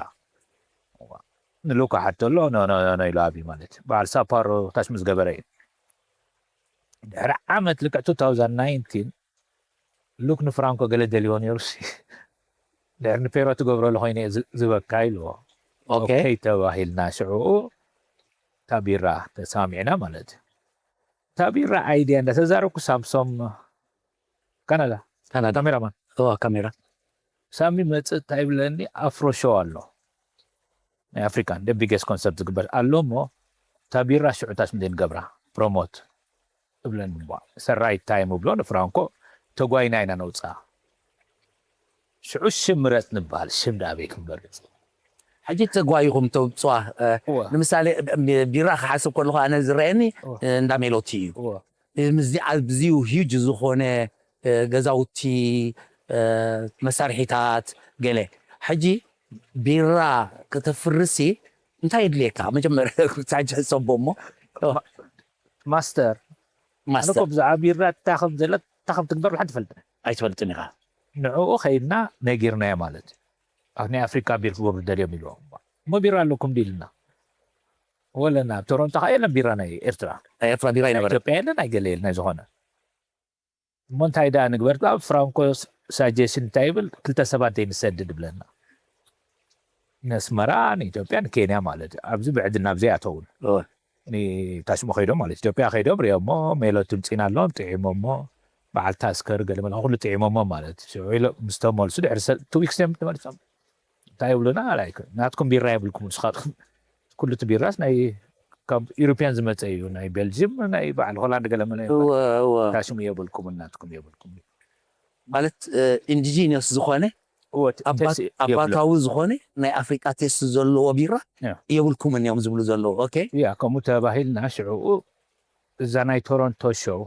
ንሉካ ሓቶ ኣሎ ኖ ኖ ኖ ኢሉ ኣብዩ ማለት እዩ። በዓል ሳፓሮ ታሽ ምስ ገበረ እዩ። ድሕሪ ዓመት ልክዕ two thousand nineteen ሉክ ንፍራንኮ ገለ ደልዮ ነይሩ ሲ ድሕሪ ንፔሮ ትገብረሉ ኮይነ እየ ዝ- ዝበካ ኢልዎ። ኦኬ። ኦኬ ተባሂልና ሽዑ እታ ቢራ ተሰማሚዕና ማለት እዩ። እታ ቢራ ኣይድያ እንዳተዛረብኩ ሳምሶም ካናዳ ካናዳ ካሜራማን እዋ ካሜራ ሳሚ መፅእ እንታይ ይብለኒ ኣፍሮ ሾው ኣሎ ናይ ኣፍሪካ the biggest concert ዝግበር ኣሎ እሞ እታ ቢራ ሽዑ ታሽ ምንድን ገብራ ፕሮሞት እብለኒ እሞ ሰራይ ታይም እብሎ ንፍራንኮ ተጓይና ኢና ነውፅኣ ሽዑ ሽም ምረፅ ንበሃል ሽም ዳበይ ክንመርፅ ሕጂ ተጓይኹም ተውፅዋ እ፣ እወ። ንምሳሌ እ፣ ቢራ ክሓስብ ከለኹ ኣነ ዝረአየኒ እወ። እ፣ እንዳ ሜሎቲ እዩ እወ። እዚ ኣብዚኡ ሂጅ ዝኾነ እ፣ ገዛውቲ እ፣ መሳርሒታት ገለ ሕጂ ቢራ ከተፍርሲ እንታይ የድልየካ መጀመርያ ሳጅ ሕሰቦ እሞ ማስተር ኣነ ማስተር እኮ ብዛዕባ ቢራ እታ ከም ዘለ እታ ከም ትግበር ሓንቲ ፈልጥ ኣይትፈልጥን ኢኻ ንዕኡ ከይድና ነጊርናዮ ማለት እዩ ኣብ ናይ ኣፍሪካ ቢር ክገብሩ ደልዮም ኢልዎም እሞ ቢራ ኣለኩም ዲልና ወለና ኣብ ቶሮንቶ ከዓ የለን ቢራ ናይ ኤርትራ ናይ ኤርትራ ቢራ ኣይነበረ ኢትዮጵያ የለን ኣይገለ የለን ናይ ዝኾነ እሞ እንታይ ደኣ ንግበር ኣብ ፍራንኮ ሳጀሽን እንታይ ይብል ክልተ ሰባት ደይ ንሰድድ ብለና ነስመራ ንኢትዮጵያ ንኬንያ ማለት እዩ ኣብዚ ብዕድና ኣብዘይ ኣተውን ታሽሞ ከይዶም ማለት ኢትዮጵያ ከይዶም ሪኦሞ ሜሎ ትምፂና ኣለዎም ጥዒሞሞ በዓል ታስከር ገለመለ ኩሉ ጥዒሞሞ ማለት እዩ ሽዑ ኢሎ ምስ ተመልሱ ድሕሪ ቱ ዊክስ እዮም ተመሊሶም እንታይ ይብሉና ላይክ ናትኩም ቢራ የብልኩም ንስኻትኩም ኩሉ እቲ ቢራስ ናይ ካብ ኢሮፒያን ዝመፀ እዩ ናይ ቤልጅም ናይ በዓል ሆላንድ ገለመለ እወ እወ ታሽሙ የብልኩም እናትኩም የብልኩም ማለት ኢንዲጂኒስ ዝኾነ ኣባታዊ ዝኾነ ናይ ኣፍሪቃ ቴስት ዘለዎ ቢራ የብልኩምን እዮም ዝብሉ ዘለዉ ኦኬ ያ ከምኡ ተባሂልና ሽዕኡ እዛ ናይ ቶሮንቶ ሾው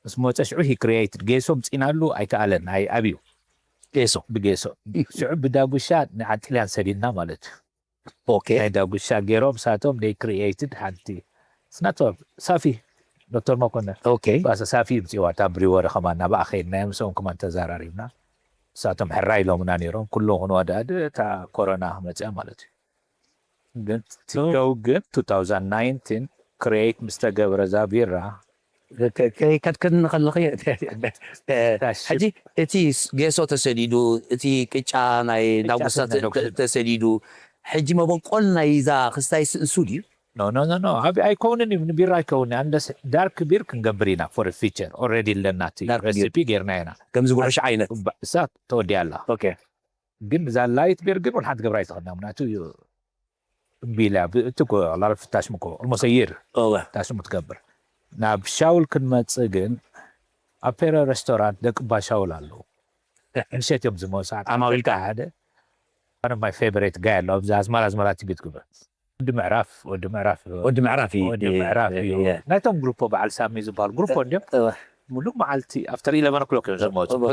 ምስ መፀ ሽዑ ሂ ክሪኤይትድ ጌሶ ምፂናሉ ኣይከኣለን ኣይ ኣብዩ ጌሶ ብጌሶ ሽዑ ብዳጉሻ ንዓጥልያን ሰዲድና ማለት እዩ ኦኬ ናይ ዳጉሻ ገይሮም ሳቶም ደይ ክሪኤይትድ ሓንቲ ስናቶ ሳፊ ዶክተር መኮነ ኦኬ ባሰ ሳፊ ምፅዋ እታ ብሪወረ ከማን ናብኣ ከይድና ምስኦም ከማን ተዘራሪብና ንሳቶም ሕራይ ኢሎምና ነይሮም ኩሎም ክንወዳድ እታ ኮሮና መፅያ ማለት እዩ ግን ትሸው ግን two thousand nineteen ክሬት ምስ ተገብረ እዛ ቢራ ከድክድኒ ከለኺ ሕጂ እቲ ጌሶ ተሰዲዱ እቲ ቅጫ ናይ ዳጉሳ ተሰዲዱ ሕጂ መበቆል ናይ ዛ ክስታይ ስእሱ ድዩ ኖ ኖ ኖ ኖ ኣብ ኣይከውንን እዩ ንቢራ ኣይከውን ኣንደስ ዳርክ ቢር ክንገብር ኢና for future already ኣለና እቲ Dark beer. recipe ጌርና ኢና ከምዚ ጉዕሽ ዓይነት እሳ ተወዲያ ኣላ ኦኬ ግን እዛ ላይት ቢር ግን ወልሓንቲ ገብራ ኣይትኽእልና ምክንያቱ እዩ እምቢ ኢላ እቲ ላረፍ ታሽሙ እኮ almost a year እወ ታሽሙ ትገብር ናብ ሻውል ክንመፅእ ግን ኣብ ፔሮ ሬስቶራንት ደቂ ባሻውል ኣለዉ ምሸት እዮም ዝመፅኡ ዓማዊልካ? ሓደ ሓደ my favorite guy ኣሎ ኣብዚ ኣዝማራ ኣዝማራ ቲቪ ትግበር ወዲ ምዕራፍ ወዲ ምዕራፍ ወዲ ምዕራፍ እዩ ወዲ ምዕራፍ እዩ እየ። ናይቶም ግሩፖ በዓል ሳሚ ዝበሃል ግሩፖ እንዲም እወ ሙሉእ መዓልቲ after eleven o'clock እዮም ዝመፁ እወ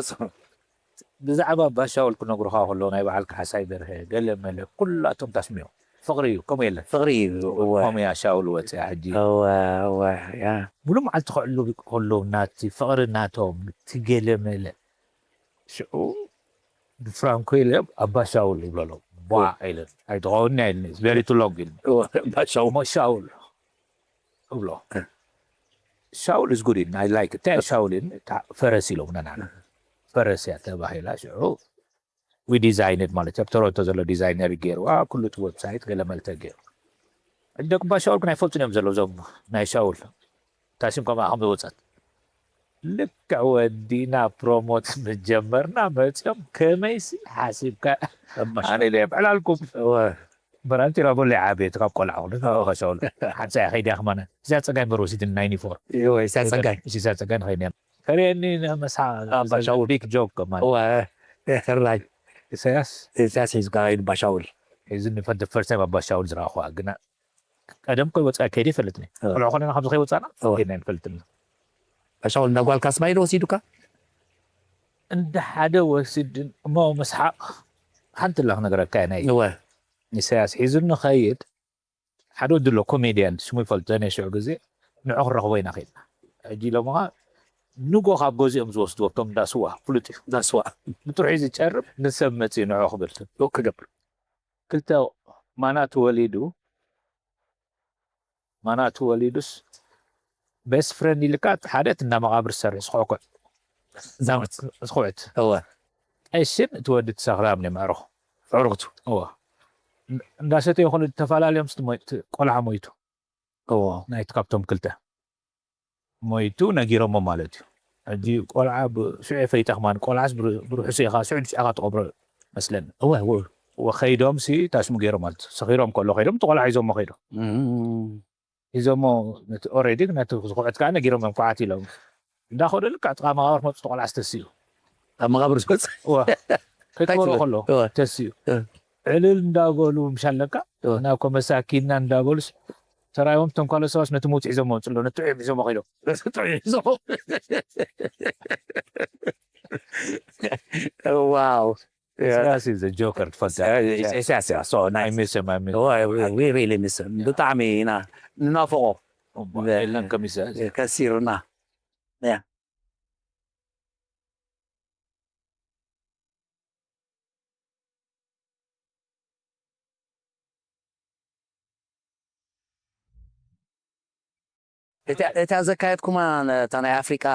ብዛዕባ ባሻውል ክነግሩኻ ከሎ ናይ በዓል ካሕሳይ በርሀ ገለ መለ ኩላቶም ታሽሙ እዮም ፍቕሪ እዩ ከምኡ የለን ፍቕሪ እዩ እወ ከምኡ እያ ሻውል ወፅያ ሕጂ እወ እወ ያ ሙሉእ መዓልቲ ክዕሉ ከለዉ ናቲ ፍቕሪ ናቶም እቲ ገለ መለ ሽዑ ብፍራንኮ ኢለ ኣባ ሻውል ይብለሎም ቧ ኢለን ኣይትኸውን ኢልኒ very too long ኢልኒ እወ ባሻው እሞ ሻውል እብሎ ሻውል is good ኢልና I like እንታይ ሻውል ኢልኒ እታ ፈረስ ኢሎምና ንዓና ፈረስ እያ ተባሂላ ሽዑ ዊ ዲዛይንድ ማለት ኣብ ቶሮንቶ ዘሎ ዲዛይነር ገይርዋ ኩሉ እቲ ዌብሳይት ገለ መልተ ገይሩ። ደቂ ባሻውል ግን ኣይፈልጡን እዮም ዘለዉ እዞም ናይ ሻውል ታሲም ከምኣ ከም ዝወፀት ልክዕ ወዲና ፕሮሞት ምጀመርና መፅኦም ከመይሲ ሓሲብካ ኣነ ኢለ ዕላልኩም በራንቲራ ቦለ ዓብየት ካብ ቆልዓ ሻውል ሓንሳ እያ ከይድያ ከማነ እዚኣ ፀጋይ መርወሲትን ናይኒ ፎር ኢሳ ፀጋይ እዛ ፀጋይ ንኸይድ ከርእየኒ መሳ ኣባሻውል። ቢግ ጆክ ከማነ እዋ ሕራይ ኢሳያስ ኢሳያስ ሒዝካ ከይድ ባሻውል እዚ ንፈንተ ፈርስት ታይም ኣባሻውል ዝረኣኹዋ ግና ቀደም ከይወፃ ከይደ ይፈልጥኒ ቆልዑ ከለና ካብዚ ከይወፃና እዋ። ከይድና ንፈልጥኒ ባሻውል እንዳ ጓልካ ስማይ ዶ ወሲዱካ እንደ ሓደ ወሲድ እሞ መስሓቕ ሓንቲ ላ ክነገረካ እየ ናይ እወ ኢሳያስ ሒዙኒ ኸይድ ሓደ ወዲ ኣሎ ኮሜድያን ስሙ ይፈልጦ ናይ ሽዑ ግዜ ንዑ ክረኽቦ ኢና ኸይድና ሕጂ ኢሎምኻ ንጎ ካብ ገዚኦም ዝወስድዎ እቶም እንዳስዋ ፍሉጥ እዩ ዳስዋ ብጥርሑ ዝጨርብ ንሰብ መፅኡ ንዑ ክብል ክገብር ክልተ ማና ተወሊዱ ማና ተወሊዱስ ቤስት ፍሬንድ ኢልካ ሓደ እቲ እንዳ መቓብር ዝሰርሕ ዝኹዕኩዕ ዛውት ዝኹዕት እወ ቀሽን እቲ ወዲ እቲ ሰኽራም ናይ መዕርኹ ዕሩቕቱ እወ እንዳሰተዩ ከሉ ተፈላለዮም ቆልዓ ሞይቱ እወ ናይቲ ካብቶም ክልተ ሞይቱ ነጊሮሞ ማለት እዩ ሕጂ ቆልዓ ሽዑ ፈይጠ ከማን ቆልዓስ ብርሑሱ ኢኻ ሽዑ ንሽዕኻ ትቐብሮ መስለኒ እወ እወ ወኸይዶም ሲ ታሽሙ ገይሮም ማለት እዩ። ሰኺሮም ከሎ ኸይዶም እቲ ቆልዓ ሒዞሞ ኸይዶም ሒዞሞ ኦሬዲ ነቲ ዝኹዕት ከዓ ነጊሮም እዮም ኩዓት ኢሎም እንዳኸዶ ልክዕ ጥቓ መቓብር መፁ ቆልዓ ዝተስዩ ኣብ መቓብር ዝመፅእ እዋ ከይትበሎ ትብል? ከሎ እዋ። ተስዩ እዋ። ዕልል እንዳበሉ ምሻለካ እዋ። ናኮ መሳኪንና እንዳበሉ ተራይቦም ተንኳሎ ሰባት ነቲ ምውፅ ሒዞም መፅሎ ነቲ ሒዞም ከይዶም ዋው ኢሳያስ is a joker ትፈልጣ ኢሳያስ so I nice miss him I miss we really miss him ብጣዕሚ ኢና ንናፍቆ የለን ከሚሳ ከሲርና እታ ዘካየድኩማ እታ ናይ ኣፍሪቃ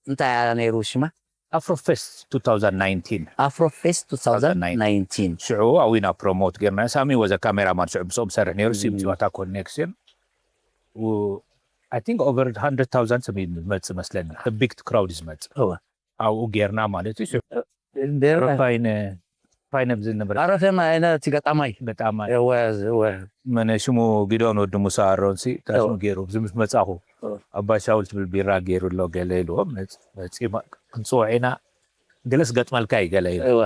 እንታይ እያ ነይሩ ሽማ Afrofest two thousand nineteen Afrofest two thousand nineteen ሽዑ ኣዊና ፕሮሞት ጌርና ሳሚ ወዘ ካሜራማን ሽዑ ምስኦም ሰርሕ ነይሩ ሲምፅዋታ ኮኔክሽን I think over hundred thousand ሰብ ዝመፅእ መስለኒ the big crowd ዝመፅእ ኣብኡ ጌርና ማለት እዩ ፋይነ ፋይነ ብዝነበረ ኣረፈማ ኣይነ እቲ ገጣማይ ገጣማይ እወ እወ መነ ሽሙ ጊዶን ወዲ ሙሳ ኣሮንሲ ታሽሙ ገይሩ እዚ ምስ መጻኹ ኣባ ሻውል ትብል ቢራ ገይሩ ኣሎ ገለ ኢልዎ መጺ ክንጽውዕ ኢና ገለስ ገጥመልካ እዩ ገለ ኢሉ እወ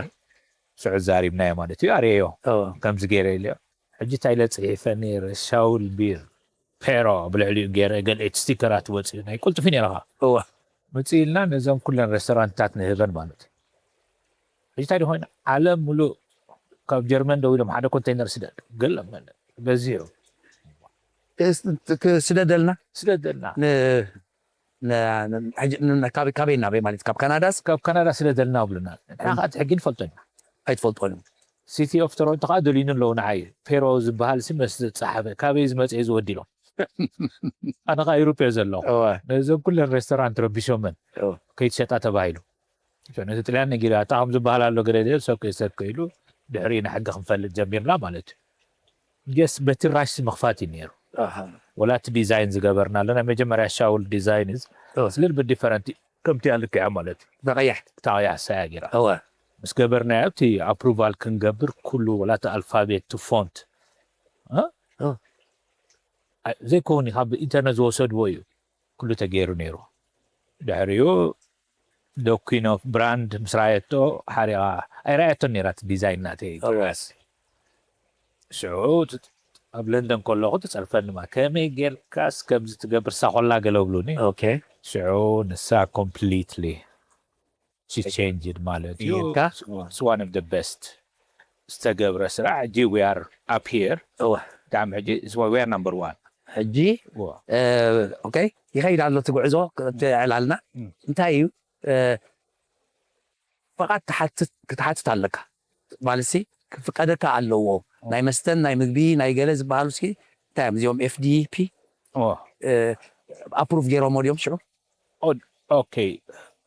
ሽዑ ዛሪብናዮ ማለት እዩ ኣርእዮ እወ ከምዚ ገይረ ኢልዮ ሕጂ እንታይ ኢለ ጽሒፈ ነይረ ሻውል ቢር ፔሮ ብልዕሊኡ ገይረ ገልዒት ስቲከራት ወፅኡ ናይ ቁልጥፊ ነይረኻ እወ መፅእልና ነዞም ኩለን ሬስቶራንትታት ንህበን ማለት እዩ ሕጂ እንታይ ኮይኑ ዓለም ሙሉእ ካብ ጀርመን ደው ኢሎም ሓደ ኮንቴይነር ስደድ ገለ በዚሑ ስደደልና ስደደልና ካበይ ናበይ ማለት ካብ ካናዳስ ካብ ካናዳ ስደደልና ብሉና ንሕና ከዓ ሕጊ ንፈልጦ ኢና ኣይትፈልጦን እዮም ሲቲ ኦፍ ቶሮንቶ ከዓ ደልዩኒ ኣለዉ ንዓይ ፔሮ ዝበሃል ሲ መስ ዝፀሓፈ ካበይ ዝመፀ ዝወዲሎም ኣነ ከዓ ኢሮፕ ዘለኹ ነዞም ኩለን ሬስቶራንት ረቢሾመን ከይትሸጣ ተባሂሉ ነቲ ጥልያን ነጊራ እታ ከም ዝበሃል ኣሎ ገለ ሰብከ ሰብከ ኢሉ ድሕሪ ንሕጊ ክንፈልጥ ጀሚርና ማለት እዩ ጀስ በቲ ራሽ ምኽፋት እዩ ነይሩ ወላ እቲ ዲዛይን ዝገበርና ኣሎ ናይ መጀመርያ ሻውል ዲዛይን little bit different ከምቲ ኣልክያ ማለት እዩ በቀያሕ ታያ ሳያ ጌራ እወ ምስ ገበርናዮ እቲ ኣፕሩቫል ክንገብር ኩሉ ወላ እቲ ኣልፋቤት እቲ ፎንት ዘይከውን ካብ ኢንተርነት ዝወሰድዎ እዩ ኩሉ ተገይሩ ነይሩ ድሕሪኡ ዶኪኖ ብራንድ ምስ ራየቶ ሓሪቓ ኣይራየቶን ነይራ እቲ ዲዛይን ናተይ ሽዑ ኣብ ለንደን ከለኹ ትፀርፈኒ ማ ከመይ ጌርካስ ከምዚ ትገብር ሳኾላ ገለ ብሉኒ ኦኬ ሽዑ ንሳ ኮምፕሊትሊ she changed ማለት እዩ ጌርካ it's one of the best ዝተገብረ ስራሕ ሕጂ we are up here እወ ብጣዕሚ ሕጂ we are number one ሕጂ ኦኬ ይኸይድ ኣሎ እቲ ጉዕዞ እቲ ዕላልና እንታይ እዩ ፍቓድ ክትሓትት ኣለካ ማለት ሲ ክፍቀደካ ኣለዎ ናይ መስተን ናይ ምግቢ ናይ ገለ ዝበሃሉ ሲ እንታይ እዮም እዚኦም ኤፍዲፒ ኣፕሩቭ ገይሮሞ ድዮም ሽዑ ኦኬ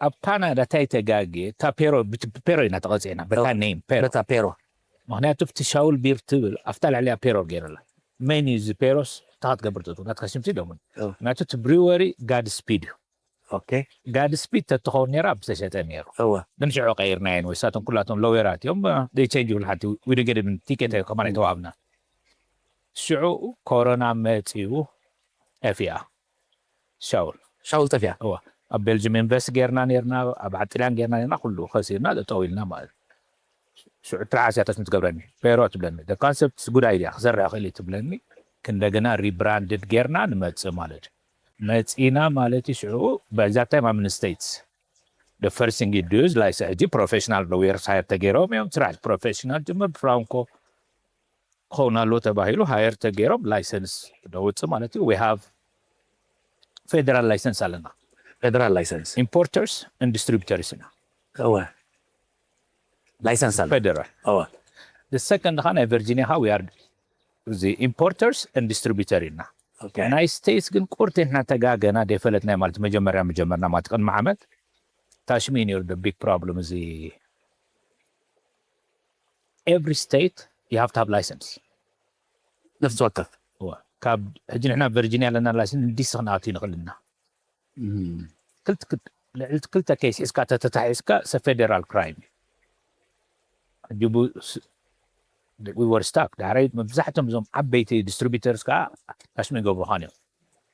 ኣብ ካናዳ እንታይ ተጋግየ፣ እታ ፔሮ፣ ብት-፣ ፔሮ ኢና ተቐጺዕና፣ በታ ኦ፣ ኔም ፔሮ። በታ ፔሮ። ምኽንያቱ ኣብቲ ሻውል ቢር ትብል፣ ኣብታ ልዕሊኣ ፔሮ ገይረላ። መን እዩ እዚ ፔሮስ? እታ ክትገብር ትእቱ፣ ናትካ ሽምሲ ደሞ። ኦ። ምኽንያቱ እቲ ብሪወሪ ጋድ ስፒድ እዩ። ኦኬ። ጋድ ስፒድ ተትኸውን ነይራ፣ ኣብ ዝተሸጠ ነይሩ። እወ። ግን ሽዑ ቀይርናየን፣ ወይ ሳቶም ኩላቶም ሎየራት እዮም፣ እ፣ they change ይብሉ ሓንቲ፣ we don't get even ቲኬት ከማን ኣይተዋሃብና። ሽዑ ኮሮና መጺኡ፣ ጠፊኣ። ሻውል። ሻውል ጠፊኣ። እወ። ኣብ ቤልጅም ኢንቨስት ጌርና ኔርና፣ ኣብ ዓጥልያን ጌርና ኔርና፣ ኩሉ ኸሲርና፣ ጠጠው ኢልና ማለት እዩ። ሽዑ ትርዓስ እያ ተስሚ ትገብረኒ። ፔሮ ትብለኒ። The concept is good idea፣ ክሰርሕ እኽእል እዩ ትብለኒ። እንደገና ሪብራንድድ ጌርና ንመጽእ ማለት እዩ። መጺና ማለት እዩ። ሽዑ በዛ ታይም I'm in States። The first thing you do is like ሕጂ ፕሮፌሽናል ሎየርስ ሃየር ተገይሮም እዮም። ስራሕ ፕሮፌሽናል ጅምር ብፍራንኮ ክኸውን ኣለዎ ተባሂሉ ሃየር ተገይሮም ላይሰንስ ደውጽእ ማለት እዩ። We have ፌደራል ላይሰንስ ኣለና። ፌደራል ላይሰንስ። ኢምፖርተርስ ኤንድ ዲስትሪቢዩተርስ ኢና። እወ። ላይሰንስ ኣለ። ፌደራል። እወ። The second ኸዓ ናይ ቨርጂኒያ ኸዓ we are the importers and distributor ኢና። ኦኬ። ናይ ስቴትስ ግን ቁርቴትና ተጋገና ደይፈለጥናዮ ማለት መጀመርያ መጀመርና ማለት ቅድሚ ዓመት ታሽሚ ነይሩ the big problem እዚ every state you have to have license። ነፍሲ ወከፍ። እወ። ካብ ሕጂ ንሕና ቨርጂኒያ ኣለና ላይሰንስ ዲሲ ክንኣቱ ይንኽእል ኢና። እም። ክልተ ክልተ ልዕሊ ክልተ ኬስ ሒዝካ ተተታሒዝካ it's a federal crime። ሕጂ ቡ-፣ ስ-፣ we were stuck። ዳሕራይ መብዛሕትኦም እዞም ዓበይቲ ዲስትሪቢዩተርስ ከዓ ታሽሚ ይገብሩኻን እዮም።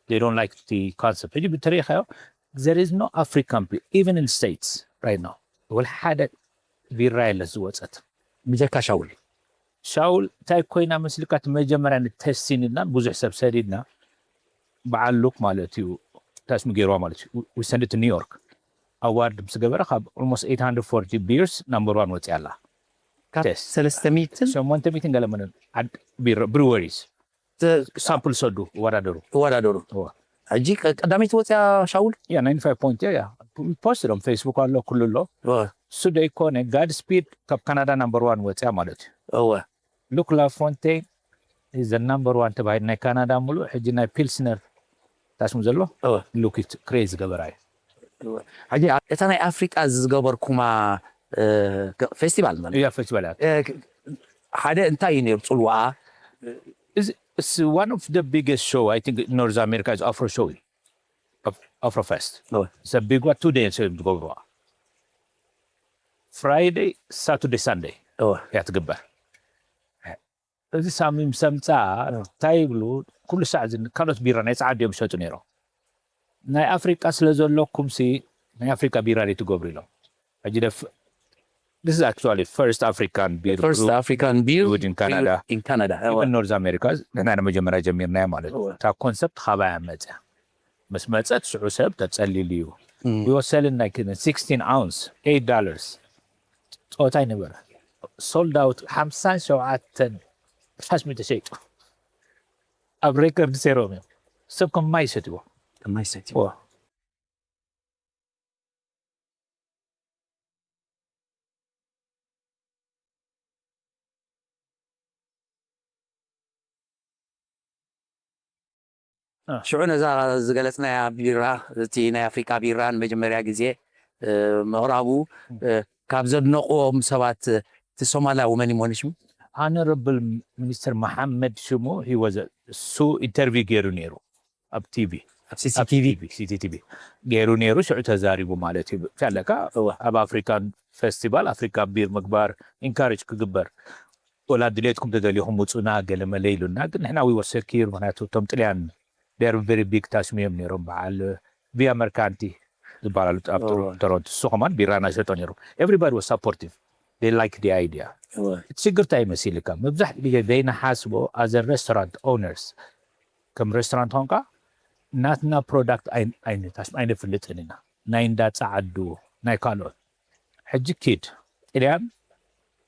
They don't like the concept። ሕጂ ብተሪኻዮ there is no African beer even in States right now። ወላ ሓደ ቢራ የለ ዝወጸት። ብጀካ ሻውል። ሻውል እንታይ ኮይና መስልካ፣ እቲ መጀመርያ ንተስቲን ኢልና ብዙሕ ሰብ ሰዲድና፣ በዓል ሉክ ማለት እዩ፣ ታሽሚ ገይርዋ ማለት እዩ። We send it to New York። ኣዋርድ ምስ ገበረ ካብ almost eight hundred forty beers number one ወፂኣ ኣላ። ካብ ቴስት። ሰለስተ ሚእትን ሸሞንተ ሚእትን ገለ መን ዓድ ቢር-፣ ብሪወሪስ ተ-፣ ሳምፕል ሰዱ፣ ይወዳደሩ። ይወዳደሩ። እዋ። ሕጂ ቀ-፣ ቀዳመይቲ ወፂኣ ሻውል? ያ፣ ናይንቲ ፋይቭ ፖይንት፣ ያ፣ ያ። ፖስት ዶም ፌስቡክ ኣሎ፣ ኩሉ ኣሎ። እዋ። እሱ ደይኮነ፣ ጋድ ስፒድ ካብ ካናዳ ናምበር ዋን ወፂኣ ማለት እዩ። እዋ። ሉክ ላፎንቴን is the number one ተባሂሉ ናይ ካናዳ ሙሉእ፣ ሕጂ ናይ ፒልስነር ታሽሙ ዘሎ፣ እዋ። ሉክ ኢት ክሬዚ ገበራ እዩ። እዋ። ሕጂ እታ ናይ ኣፍሪቃ ዝገበርኩማ፣ እ፣ ፌስቲቫል ማለት እዩ። እያ፣ ፌስቲቫል እያ። እ፣ ሓደ እንታይ እዩ ነይሩ ጽልዋኣ? እዚ፣ it's one of the biggest show, I think, in North America is Afro show. Af-, Afro Fest. እዋ። It's a big one, two days እዮም ዝገብሩዋ። ፍራይደይ፣ ሳቱርደይ፣ ሳንደይ እዋ። እያ ትግበር። እዚ ሳሚ ምስ ኣምጽኣ፣ እዋ። እንታይ ይብሉ፣ ኩሉ ሳዕ እዚ ካልኦት ቢራ ናይ ጸዓዱ እዮም ዝሸጡ ነይሮም። ናይ ኣፍሪቃ ስለ ዘለኩምሲ፣ ናይ ኣፍሪቃ ቢራ ደይ ትገብሩ ኢሎም። ሕጂ ደፍ-፣ this is actually first African beer First brew African beer brewed in Canada. Brew in Canada. እዋ። Even North America፣ ንሕና ንመጀመርያ ጀሚርናዮ ማለት እዩ። እዋ። እታ ኮንሰፕት ካባያ መጽያ። ምስ መጸት ሽዑ ሰብ ተጸሊሉ እዩ። እም። We were selling like sixteen ounce, eight dollars። ጾታ ይነበረ። ሶልድ ኣውት ሓምሳን ሸውዓተን ፋሽሚ ተሸይጡ። ኣብ ሬከርድ ሰይሮም እዮም። ሰብ ከም ማይ ሰትዎ። ከም ማይ ሰትዎ። እዋ። አ። ሽዑ ነዛ ዝገለጽናያ ቢራ፣ እቲ ናይ ኣፍሪቃ ቢራ ንመጀመርያ ግዜ፣ እ፣ ምቕራቡ፣ እ፣ ካብ ዘድነቕዎም ሰባት፣ እቲ ሶማላዊ መን እዩ መን ሽሙ? ሆኖረብል ሚኒስተር መሓመድ ሽሙ፣ he was a፣ እሱ ኢንተርቪው ገይሩ ነይሩ ኣብ ቲቪ። ኣብ ሲሲቲቪ? ኣብ ቲቪ፣ ሲሲቲቪ ገይሩ ነይሩ፣ ሽዑ ተዛሪቡ ማለት እዩ። ብቻ ኣለካ፣ እዋ። ኣብ ኣፍሪካን ፌስቲቫል፣ ኣፍሪካ ቢር ምግባር ኢንካሬጅ ክግበር፣ ወላ ድሌትኩም ተደሊኹም ውፁና፣ ገለ መለ ኢሉና፣ ግን ንሕና we were secure፣ ምኽንያቱ እቶም ጥልያን they are very big ታሽሚ እዮም ነይሮም፣ በዓል ቪያ መርካንቲ ዝበሃሉ ኣብ ቶሮ-፣ እዋ። ቶሮንቶ፣ እሱ ከማን ቢራና ሸጦ ነይሩ። Everybody was supportive። They like the idea። እዋ። እቲ ሽግር እንታይ ይመስልካ? መብዛሕትኡ ግዜ ደይንሓስቦ as a restaurant owners፣ ከም ሬስቶራንት ኾንካ ናትና ፕሮዳክት ኣይ-፣ ኣይነታሽ-፣ ኣይነፍልጥን ኢና። ናይ እንዳ ጸዓዱ፣ ናይ ካልኦት። ሕጂ ኪድ፣ ጥልያን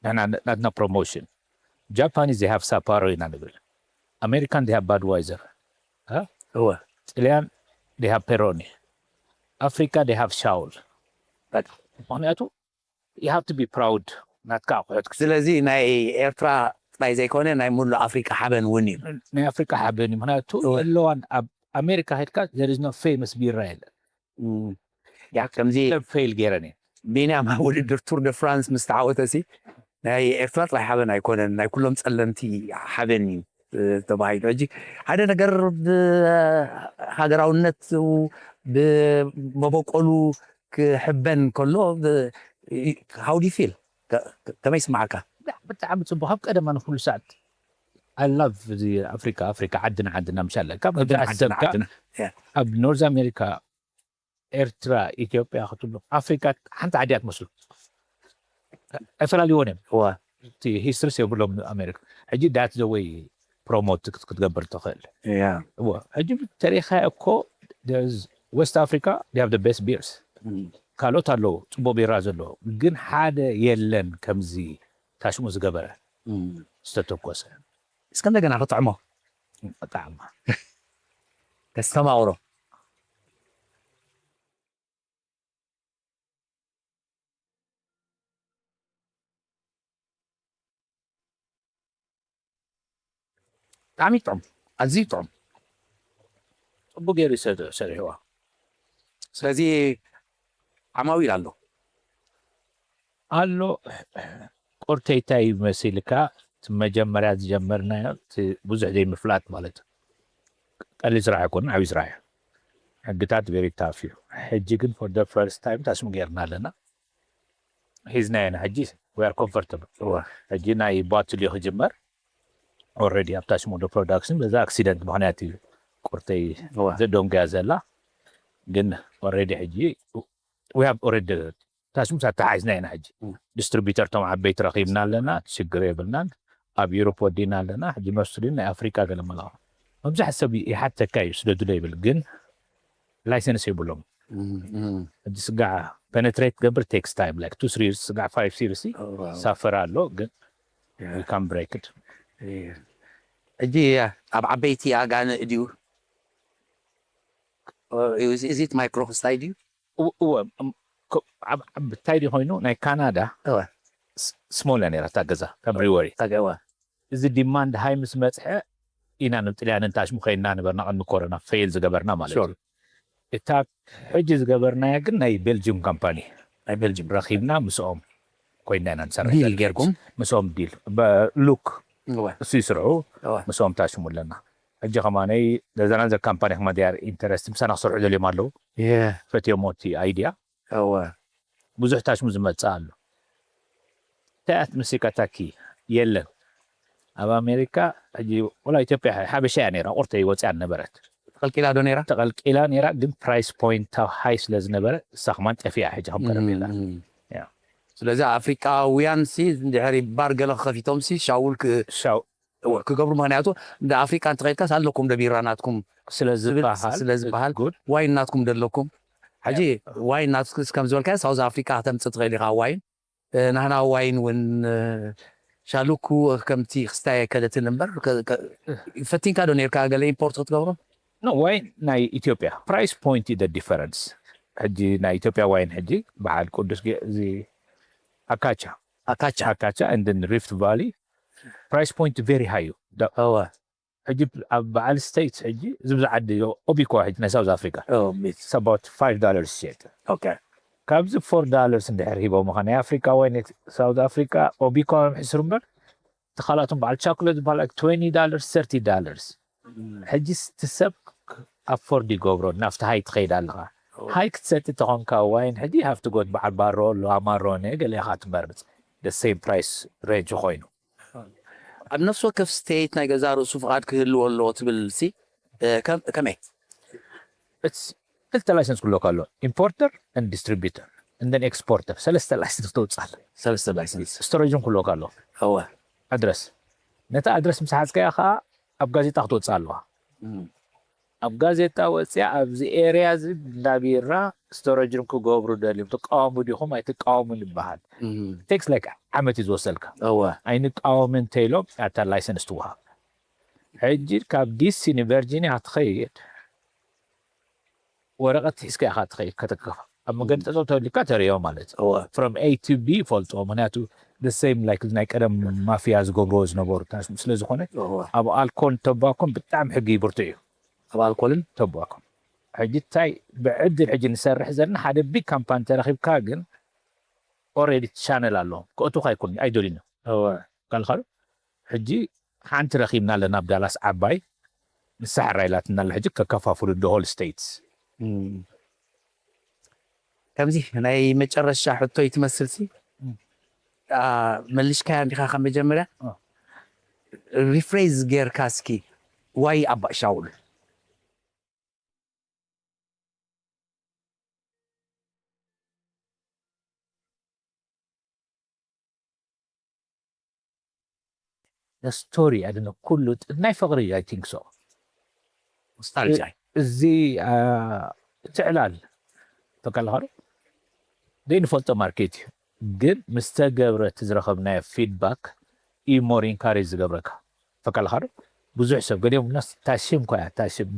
ንሕና ናትና ፕሮሞሽን። ጃፓኒዝ they have ሳፓሮ ኢና ንብል። ኣሜሪካን they have ባድዋይዘር። እ? እወ። ጥልያን they have ፔሮኒ። ኣፍሪካ they have ሻውል። በቃ። ምኽንያቱ you have to be proud ናትካ ኣቑሑት ክስ-፣ ስለዚ ናይ ኤርትራ ጥራይ ዘይኮነ ናይ ሙሉእ ኣፍሪቃ ሓበን እውን እዩ። ናይ ኣፍሪቃ ሓበን እዩ። ምኽንያቱ እወ። ኣለዋን ኣብ ኣሜሪካ ሄድካ there is no famous ቢራ የለን። እም። ያ ከምዚ ክለብ ፌል ገይረን እየ ቢንያም ኣብ ውድድር ቱር ደ ፍራንስ ምስ ተዓወተ ሲ ናይ ኤርትራ ጥራይ ሓበን ኣይኮነን፣ ናይ ኩሎም ጸለምቲ ሓበን እዩ እ፣ ተባሂሉ። ሕጂ ሓደ ነገር ብሃገራውነት ብመበቆሉ ክሕበን ከሎ how do you feel? ከመይ ይስማዓካ? ብጣዕሚ ጽቡቅ። ካብ ቀደም ኣነ ኩሉ ሰዓት I love እዚ ኣፍሪካ ኣፍሪካ ዓድና ዓድና ምሻለ ካብ ዓድና መብዛሕትኡ ሰብካ ዓድና። Yeah. ኣብ ኖርዝ ኣሜሪካ ኤርትራ ኢትዮጵያ ክትብሎ ኣፍሪካ ሓንቲ ዓዲ እያ ትመስሉ ኣይፈላልዎን እዮም እዋ እቲ ሂስትሪስ የብሎም ኣሜሪካ ሕጂ that's the way promote ክትገብር ትኽእል ያ እዎ ሕጂ ተሪኻ እኮ west africa they have the best beers ካልኦት ኣለዉ ፅቡቅ ቢራ ዘለዎ ግን ሓደ የለን ከምዚ ታሽሙ ዝገበረ ዝተተኮሰ እስከ እንደገና ክጥዕሞ ጣዕማ ከስተማቕሮ ብጣዕሚ ጥዑም፣ ኣዝዩ ጥዑም። ፅቡቅ ገይሩ ይሰ- ሰሪሕዋ ስለዚ ዓማዊል ኣሎ። ኣሎ ቁርተይታይ መሲልካ እቲ መጀመርያ ዝጀመርናዮ እቲ ብዙሕ ዘይምፍላጥ ማለት እዩ። ቀሊል ስራሕ ኣይኮነን፣ ዓብዪ ስራሕ እዩ። ሕግታት very tough እዩ። ሕጂ ግን for the first time ታሽሙ ገይርና ኣለና። ሒዝናዮ ኢና ሕጂ we are comfortable። ሕጂ ናይ ባትል እዩ ክጅመር። Already ኣብ ታሽሙ ዶ ፕሮዳክሽን በዛ ኣክሲደንት ምክንያት እዩ ቁርተይ እዋ። ዘደንጉያ ዘላ። ግን already ሕጂ we have already ታሽሙ ኣተሓሒዝና ኢና ሕጂ። ዲስትሪቢተር ቶም ዓበይቲ ረኺብና ኣለና፣ ሽግር የብልናን። ኣብ ዩሮፕ ወዲና ኣለና። ሕጂ መስሉኒ ናይ ኣፍሪቃ ገለ መላኹ መብዛሕት ሰብ ይሓተካ እዩ ስደዱ ዶ ይብል፣ ግን ላይሰንስ የብሎም። ሕጂ ስጋዕ ፔነትሬት ገብር takes time like two three ስጋዕ five series ሳፈር ኣሎ ግን we can break it። ሕጂ ኣብ ዓበይቲ ኣጋንእ ድዩ? Is it micro ክስታይ ድዩ? እወ እንታይ ድዩ ኮይኑ ናይ ካናዳ እወ ስሞል እያ ነይራ እታ ገዛ ካብ ብሪወሪ ታገዋ እዚ ዲማንድ ሃይ ምስ መፅሐ ኢና ንጥልያንን ታሽሙ ከይና ነበርና ቅድሚ ኮሮና ፌል ዝገበርና ማለት እዩ። እታ ሕጂ ዝገበርናያ ግን ናይ ቤልጅም ካምፓኒ ናይ ቤልጅም ረኺብና ምስኦም ኮይና ኢና ንሰርሕ ዲል ዘለና። ጌርኩም ምስኦም ዲል ሉክ እወ እሱ ይስርሑ እወ ምስኦም ታሽሙ ኣለና። ሕጂ ከማነይ ነዘናን ዘ ካምፓኒ ከማ ር ኢንተረስት ምሳና ክሰርሑ ደልዮም ኣለዉ። የ- ፈትዮሞ እቲ ኣይድያ እወ ብዙሕ ታሽሙ ዝመፅእ ኣሎ። እንታይ እያ ትመስልካ ታኪ? የለን ኣብ ኣሜሪካ ሕጂ ወላ ኢትዮጵያ ሓበሻ እያ ነይራ ቁርተይ ወፅያ ነበረት ተቐልቂላ ዶ ነይራ? ተቐልቂላ ነይራ ግን ፕራይስ ፖይንት ሃይ ስለ ዝነበረ እሳ ከማን ጠፊኣ ሕጂ ከም ቀደም የላ ስለዚ ኣፍሪቃውያን ሲ እንድሕሪ ባር ገለ ከፊቶም ሲ ሻውል ክ- ሻው ክገብሩ ምክንያቱ እንደ ኣፍሪቃ እንተኸድካስ ኣለኩም ደ ቢራ ናትኩም ስለ ዝበሃል ስለ ዝበሃል ጉድ ዋይን ናትኩም ደለኩም ሕጂ ዋይን ናትኩስ ከም ዝበልካዮ ሳውዝ ኣፍሪቃ ከተምፅእ ትኽእል ኢኻ ዋይን እ፣ ናህና ዋይን እውን እ፣ ሻሉኩ ከምቲ ክስታይ ኣይከለትን እምበር ከ- ከ- ፈቲንካ ዶ ነርካ ገለ ኢምፖርት ክትገብሮ ኖ ዋይን ናይ ኢትዮጵያ ፕራይስ ፖይንት ዩ ዲፈረንስ። ሕጂ ናይ ኢትዮጵያ ዋይን ሕጂ በዓል ቅዱስ ጊ- እዚ ኣካቻ ኣካቻ ኣካቻ and then rift valley price point very high እዩ። ዳ- እወ ሕጂ ኣብ በዓል ስቴትስ ሕጂ እዚ ብዙሕ ዓዲ ኦቢኮ ሕጂ ናይ ሳውዝ ኣፍሪካ ኦ፣ ቤት it's about five dollars ይሸጥ። ኦኬ ካብዚ four dollars እንድሕር ሂቦምኻ ናይ ኣፍሪካ ወይ ናይ ሳውዝ ኣፍሪካ ኦቢኮ ምሕስሩ እምበር እቲ ካልኣቶም በዓል ቻኮሌት ዝበሃል like twenty dollars thirty dollars። ሕጂ እቲ ሰብ ኣፎርድ ይገብሮ ናብቲ ሃይ ትኸይድ ኣለኻ። ሃይ ክትሰቲ ተኾንካ ዋይን ሕጂ ሃፍቲ ጎት በዓል ባሮ ኣሎ ኣማሮ ነ ገለ ኢኻ ትመርፅ the same price range ኮይኑ ኣብ ነፍሲ ወከፍ ስቴት ናይ ገዛ ርእሱ ፍቓድ ክህልዎ ኣለዎ ትብል ሲ እ፣ ከም- ከመይ It's ክልተ ላይሰንስ ክህልወካ ኣሎ። ኢምፖርተር and ዲስትሪቢተር and then ኤክስፖርተር ሰለስተ ላይሰንስ ተውፅኣል። ሰለስተ ላይሰንስ ስቶሬጅን ክህልወካ ኣሎ። እወ ኣድረስ ነታ ኣድረስ ምስ ሓዝካያ ከዓ ኣብ ጋዜጣ ክትወፅእ ኣለዋ። እም። ኣብ ጋዜጣ ወፅያ ኣብዚ ኤርያ እዚ እንዳ ቢራ ስቶሬጅን ክገብሩ ደልዮም ትቃወሙ ዲኹም ኣይትቃወሙን ይበሃል። እም። ቴክስ ላይክ ዓመት እዩ ዝወሰልካ። እወ ኣይንቃወምን እንተኢሎም ኣታ ላይሰንስ ትወሃብ። ሕጂ ካብ ዲሲ ንቨርጂኒያ ክትኸይድ ወረቐት ሒዝካ ኢኻ ትኸይድ ከተከፋ ኣብ መገዲ ጠጠው ተሊካ ተሪዮ ማለት እዩ። እወ from A to B ይፈልጥዎ ምክንያቱ the same like ናይ ቀደም ማፍያ ዝገብርዎ ዝነበሩ ታሽሙ ስለ ዝኾነ እወ ኣብ ኣልኮል ተባኮን ብጣዕሚ ሕጊ ብርቱዕ እዩ። ኣብ ኣልኮልን ተባኮን ሕጂ እንታይ ብዕድል ሕጂ ንሰርሕ ዘለና ሓደ ቢግ ካምፓኒ ተረኺብካ ግን ኦሬዲ ቻነል ኣለዎም ክእቱካ ኣይኮኑ ኣይደልዩን እዮም እወ ካልካ ሕጂ ሓንቲ ረኺብና ኣለና ኣብ ዳላስ ዓባይ ንሳ ሕራይ ኢላትና ኣላ ሕጂ ከከፋፍሉ ዶ ሆል ስቴትስ እም። ከምዚ ናይ መጨረሻ ሕቶይ ትመስል ሲ ኣ፣ መሊሽካያ እንዲኻ ካብ መጀመርያ አ። ሪፍሬዝ ጌርካ እስኪ ዋይ ኣባ ሻውል ስቶሪ ኣድነ ኩሉ ናይ ፍቅሪ ኣይ ቲንክ ሶ ኖስታልጂ ኣይ እዚ አ፣ እቲ ዕላል ተካልኻዶ ዘይንፈልጦ ማርኬት እዩ ግን ምስ ተገብረ እቲ ዝረኸብናዮ ፊድባክ እዩ ሞር ኢንካሬጅ ዝገብረካ ተካልኻዶ ብዙሕ ሰብ ገሊኦም ናስ ታሽም ኮያ ታሽም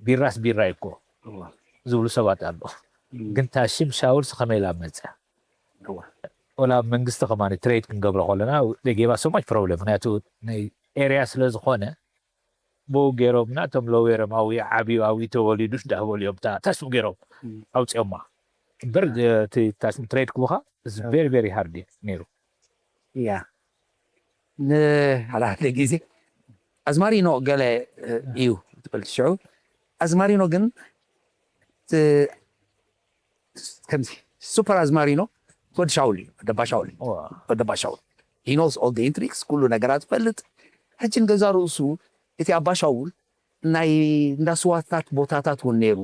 ቢራስ ቢራ እኮ ዝብሉ ሰባት ኣሎ ግን ታሽም ሻውልስ ከመይ ኢላ መፀ ወላ ኣብ መንግስቲ ከማን ትሬድ ክንገብሮ ከለና they gave us so much problem ምክንያቱ ናይ ኤርያ ስለ ዝኾነ ብኡ ገይሮም እና እቶም ሎዌር ኣዊ ዓብዩ ኣዊ ተወሊዱ እንዳበሉ እዮም እታ ታሽሙ ገይሮም ኣውፅኦማ እምበር እቲ ታሽሙ ትሬድ ክቡካ very very hard እዩ ነይሩ እያ ንሓደ ሓደ ግዜ ኣዝማሪኖ ገለ እዩ ትፈልቲ ሽዑ ኣዝማሪኖ ግን ከምዚ ሱፐር ኣዝማሪኖ ወዲ ሻውል እዩ ወደባ ሻውል እዩ ወደባ ሻውል he knows all the intrigues ኩሉ ነገራት ይፈልጥ ሕጂ ንገዛ ርእሱ እቲ ኣባ ሻውል ናይ እንዳ ስዋታት ቦታታት እውን ነይሩ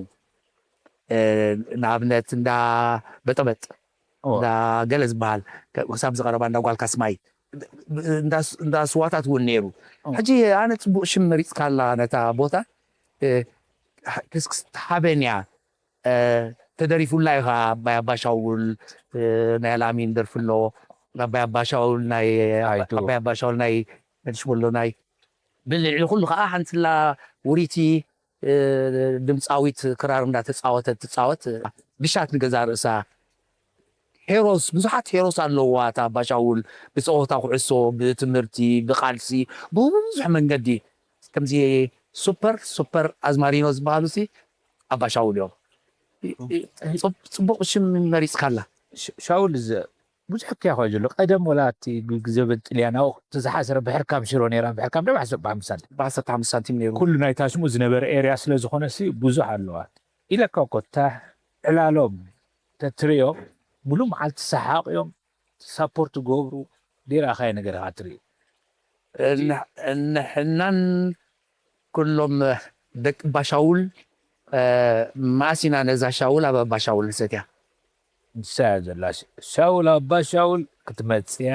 ንኣብነት እንዳ በጠበጥ እንዳ ገለ ዝበሃል ክሳብ ዝቀረባ እንዳ ጓል ካስማይ እንዳ ስዋታት እውን ነይሩ ሕጂ ኣነ ፅቡቅ ሽም መሪፅካላ ነታ ቦታ ክስክስ ትሓበን እያ ተደሪፉላ እዩ ከዓ ኣባይ ኣባሻውል ናይ ኣልኣሚን ደርፊ ኣሎ ኣባይ ኣባሻውል ናይ ኣባይ ኣባሻውል ናይ መልሽበሎ ናይ ብልዕሊ ኩሉ ከዓ ሓንትላ ውሪቲ ድምፃዊት ክራር እንዳተፃወተት ትፃወት ብሻት ንገዛ ርእሳ ሄሮስ ብዙሓት ሄሮስ ኣለዋ እታ ኣባሻውል ብፀወታ ኩዕሶ ብትምህርቲ ብቃልሲ ብብዙሕ መንገዲ ከምዚ ሱፐር ሱፐር ኣዝማሪኖ ዝበሃሉ ሲ ኣባሻውል እዮም ፅቡቅ ሽም መሪፅካላ ሻውል ብዙሕ እኮ ያኸ ዘሎ ቀደም ወላ እቲ ግዘበን ጥልያን ኣብኡ ተዝሓሰረ ብሕርካም ሽሮ ነይራ ብሕርካም ደም ዓሰርተ ሓሙሽተ ሳንቲም ብዓሰርተ ሓሙሽተ ሳንቲም ነይሩ ኩሉ ናይ ታሽሙ ዝነበረ ኤርያ ስለ ዝኾነ ሲ ብዙሕ ኣለዋ ኢለካ እኮ እታ ዕላሎም ተትሪኦ ሙሉ መዓልቲ ሰሓቕ እዮም ሳፖርት ገብሩ ዲራኻየ ነገር ኢኻ ትርኢ ንሕናን ኩሎም ደቂ ባሻውል ማእሲና ነዛ ሻውል ኣብ ኣባ ሻውል ንሰትያ ንሳ እያ ዘላ ሻውል ኣባ ሻውል ክትመፅያ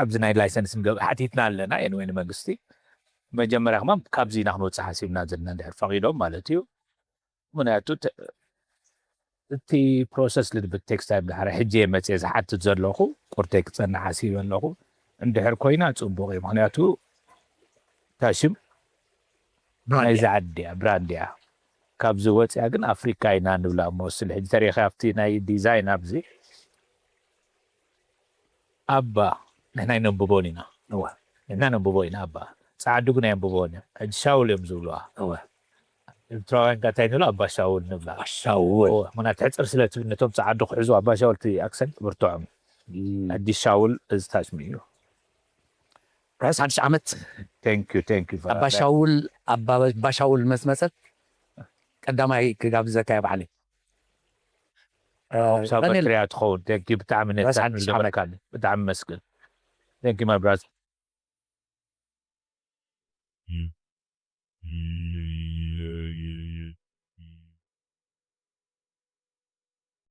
ኣብዚ ናይ ላይሰንስ ንገብ ሓቲትና ኣለና ኤንወይ ንመንግስቲ መጀመርያ ከማ ካብዚ ኢና ክንወፅእ ሓሲብና ዘለና እንድሕር ፈቂዶም ማለት እዩ ምክንያቱ እቲ ፕሮሰስ ልድብት ቴክስ ታይም ዳሕረ ሕጂ እየ መፅየ ዝሓትት ዘለኹ ቁርተይ ክፀንሕ ሓሲበ ኣለኹ እንድሕር ኮይና ፅቡቅ እዩ ምክንያቱ እታ ሽም ናይዚ ዓዲ እያ ብራንድ እያ ካብዚ ወፅያ ግን ኣፍሪካ ኢና ንብላ እሞ ስለ ሕጂ ተሪኸ ኣብቲ ናይ ዲዛይን ኣብዚ ኣባ ንሕና ይነንብቦን ኢና እዋ ንሕና ነንብቦ ኢና ኣባ ፃዓዱ ግን ኣየንብቦን እዮም ሕጂ ሻውል እዮም ዝብልዋ እዋ ኤርትራውያን ጋታይ ንብሎ ኣባ ሻውል ንብላ ሻውል ምክንያቱ ሕፅር ስለ ትብል ነቶም ፃዓዱ ክሕዙ ኣባ ሻውል እቲ ኣክሰንት ብርትዖም ሕጂ ሻውል እዚ ታሽሙ እዩ ርሑስ ሓድሽ ዓመት thank you thank you ኣባ ሻውል ኣባ ሻውል መስመፀት ቀዳማይ ክጋብዘካ እየ ባዕለይ ሳብ ኤርትርያ ትኸውን thank you ብጣዕሚ ነታን ዝገበርካኒ ብጣዕሚ መስግን thank you my brother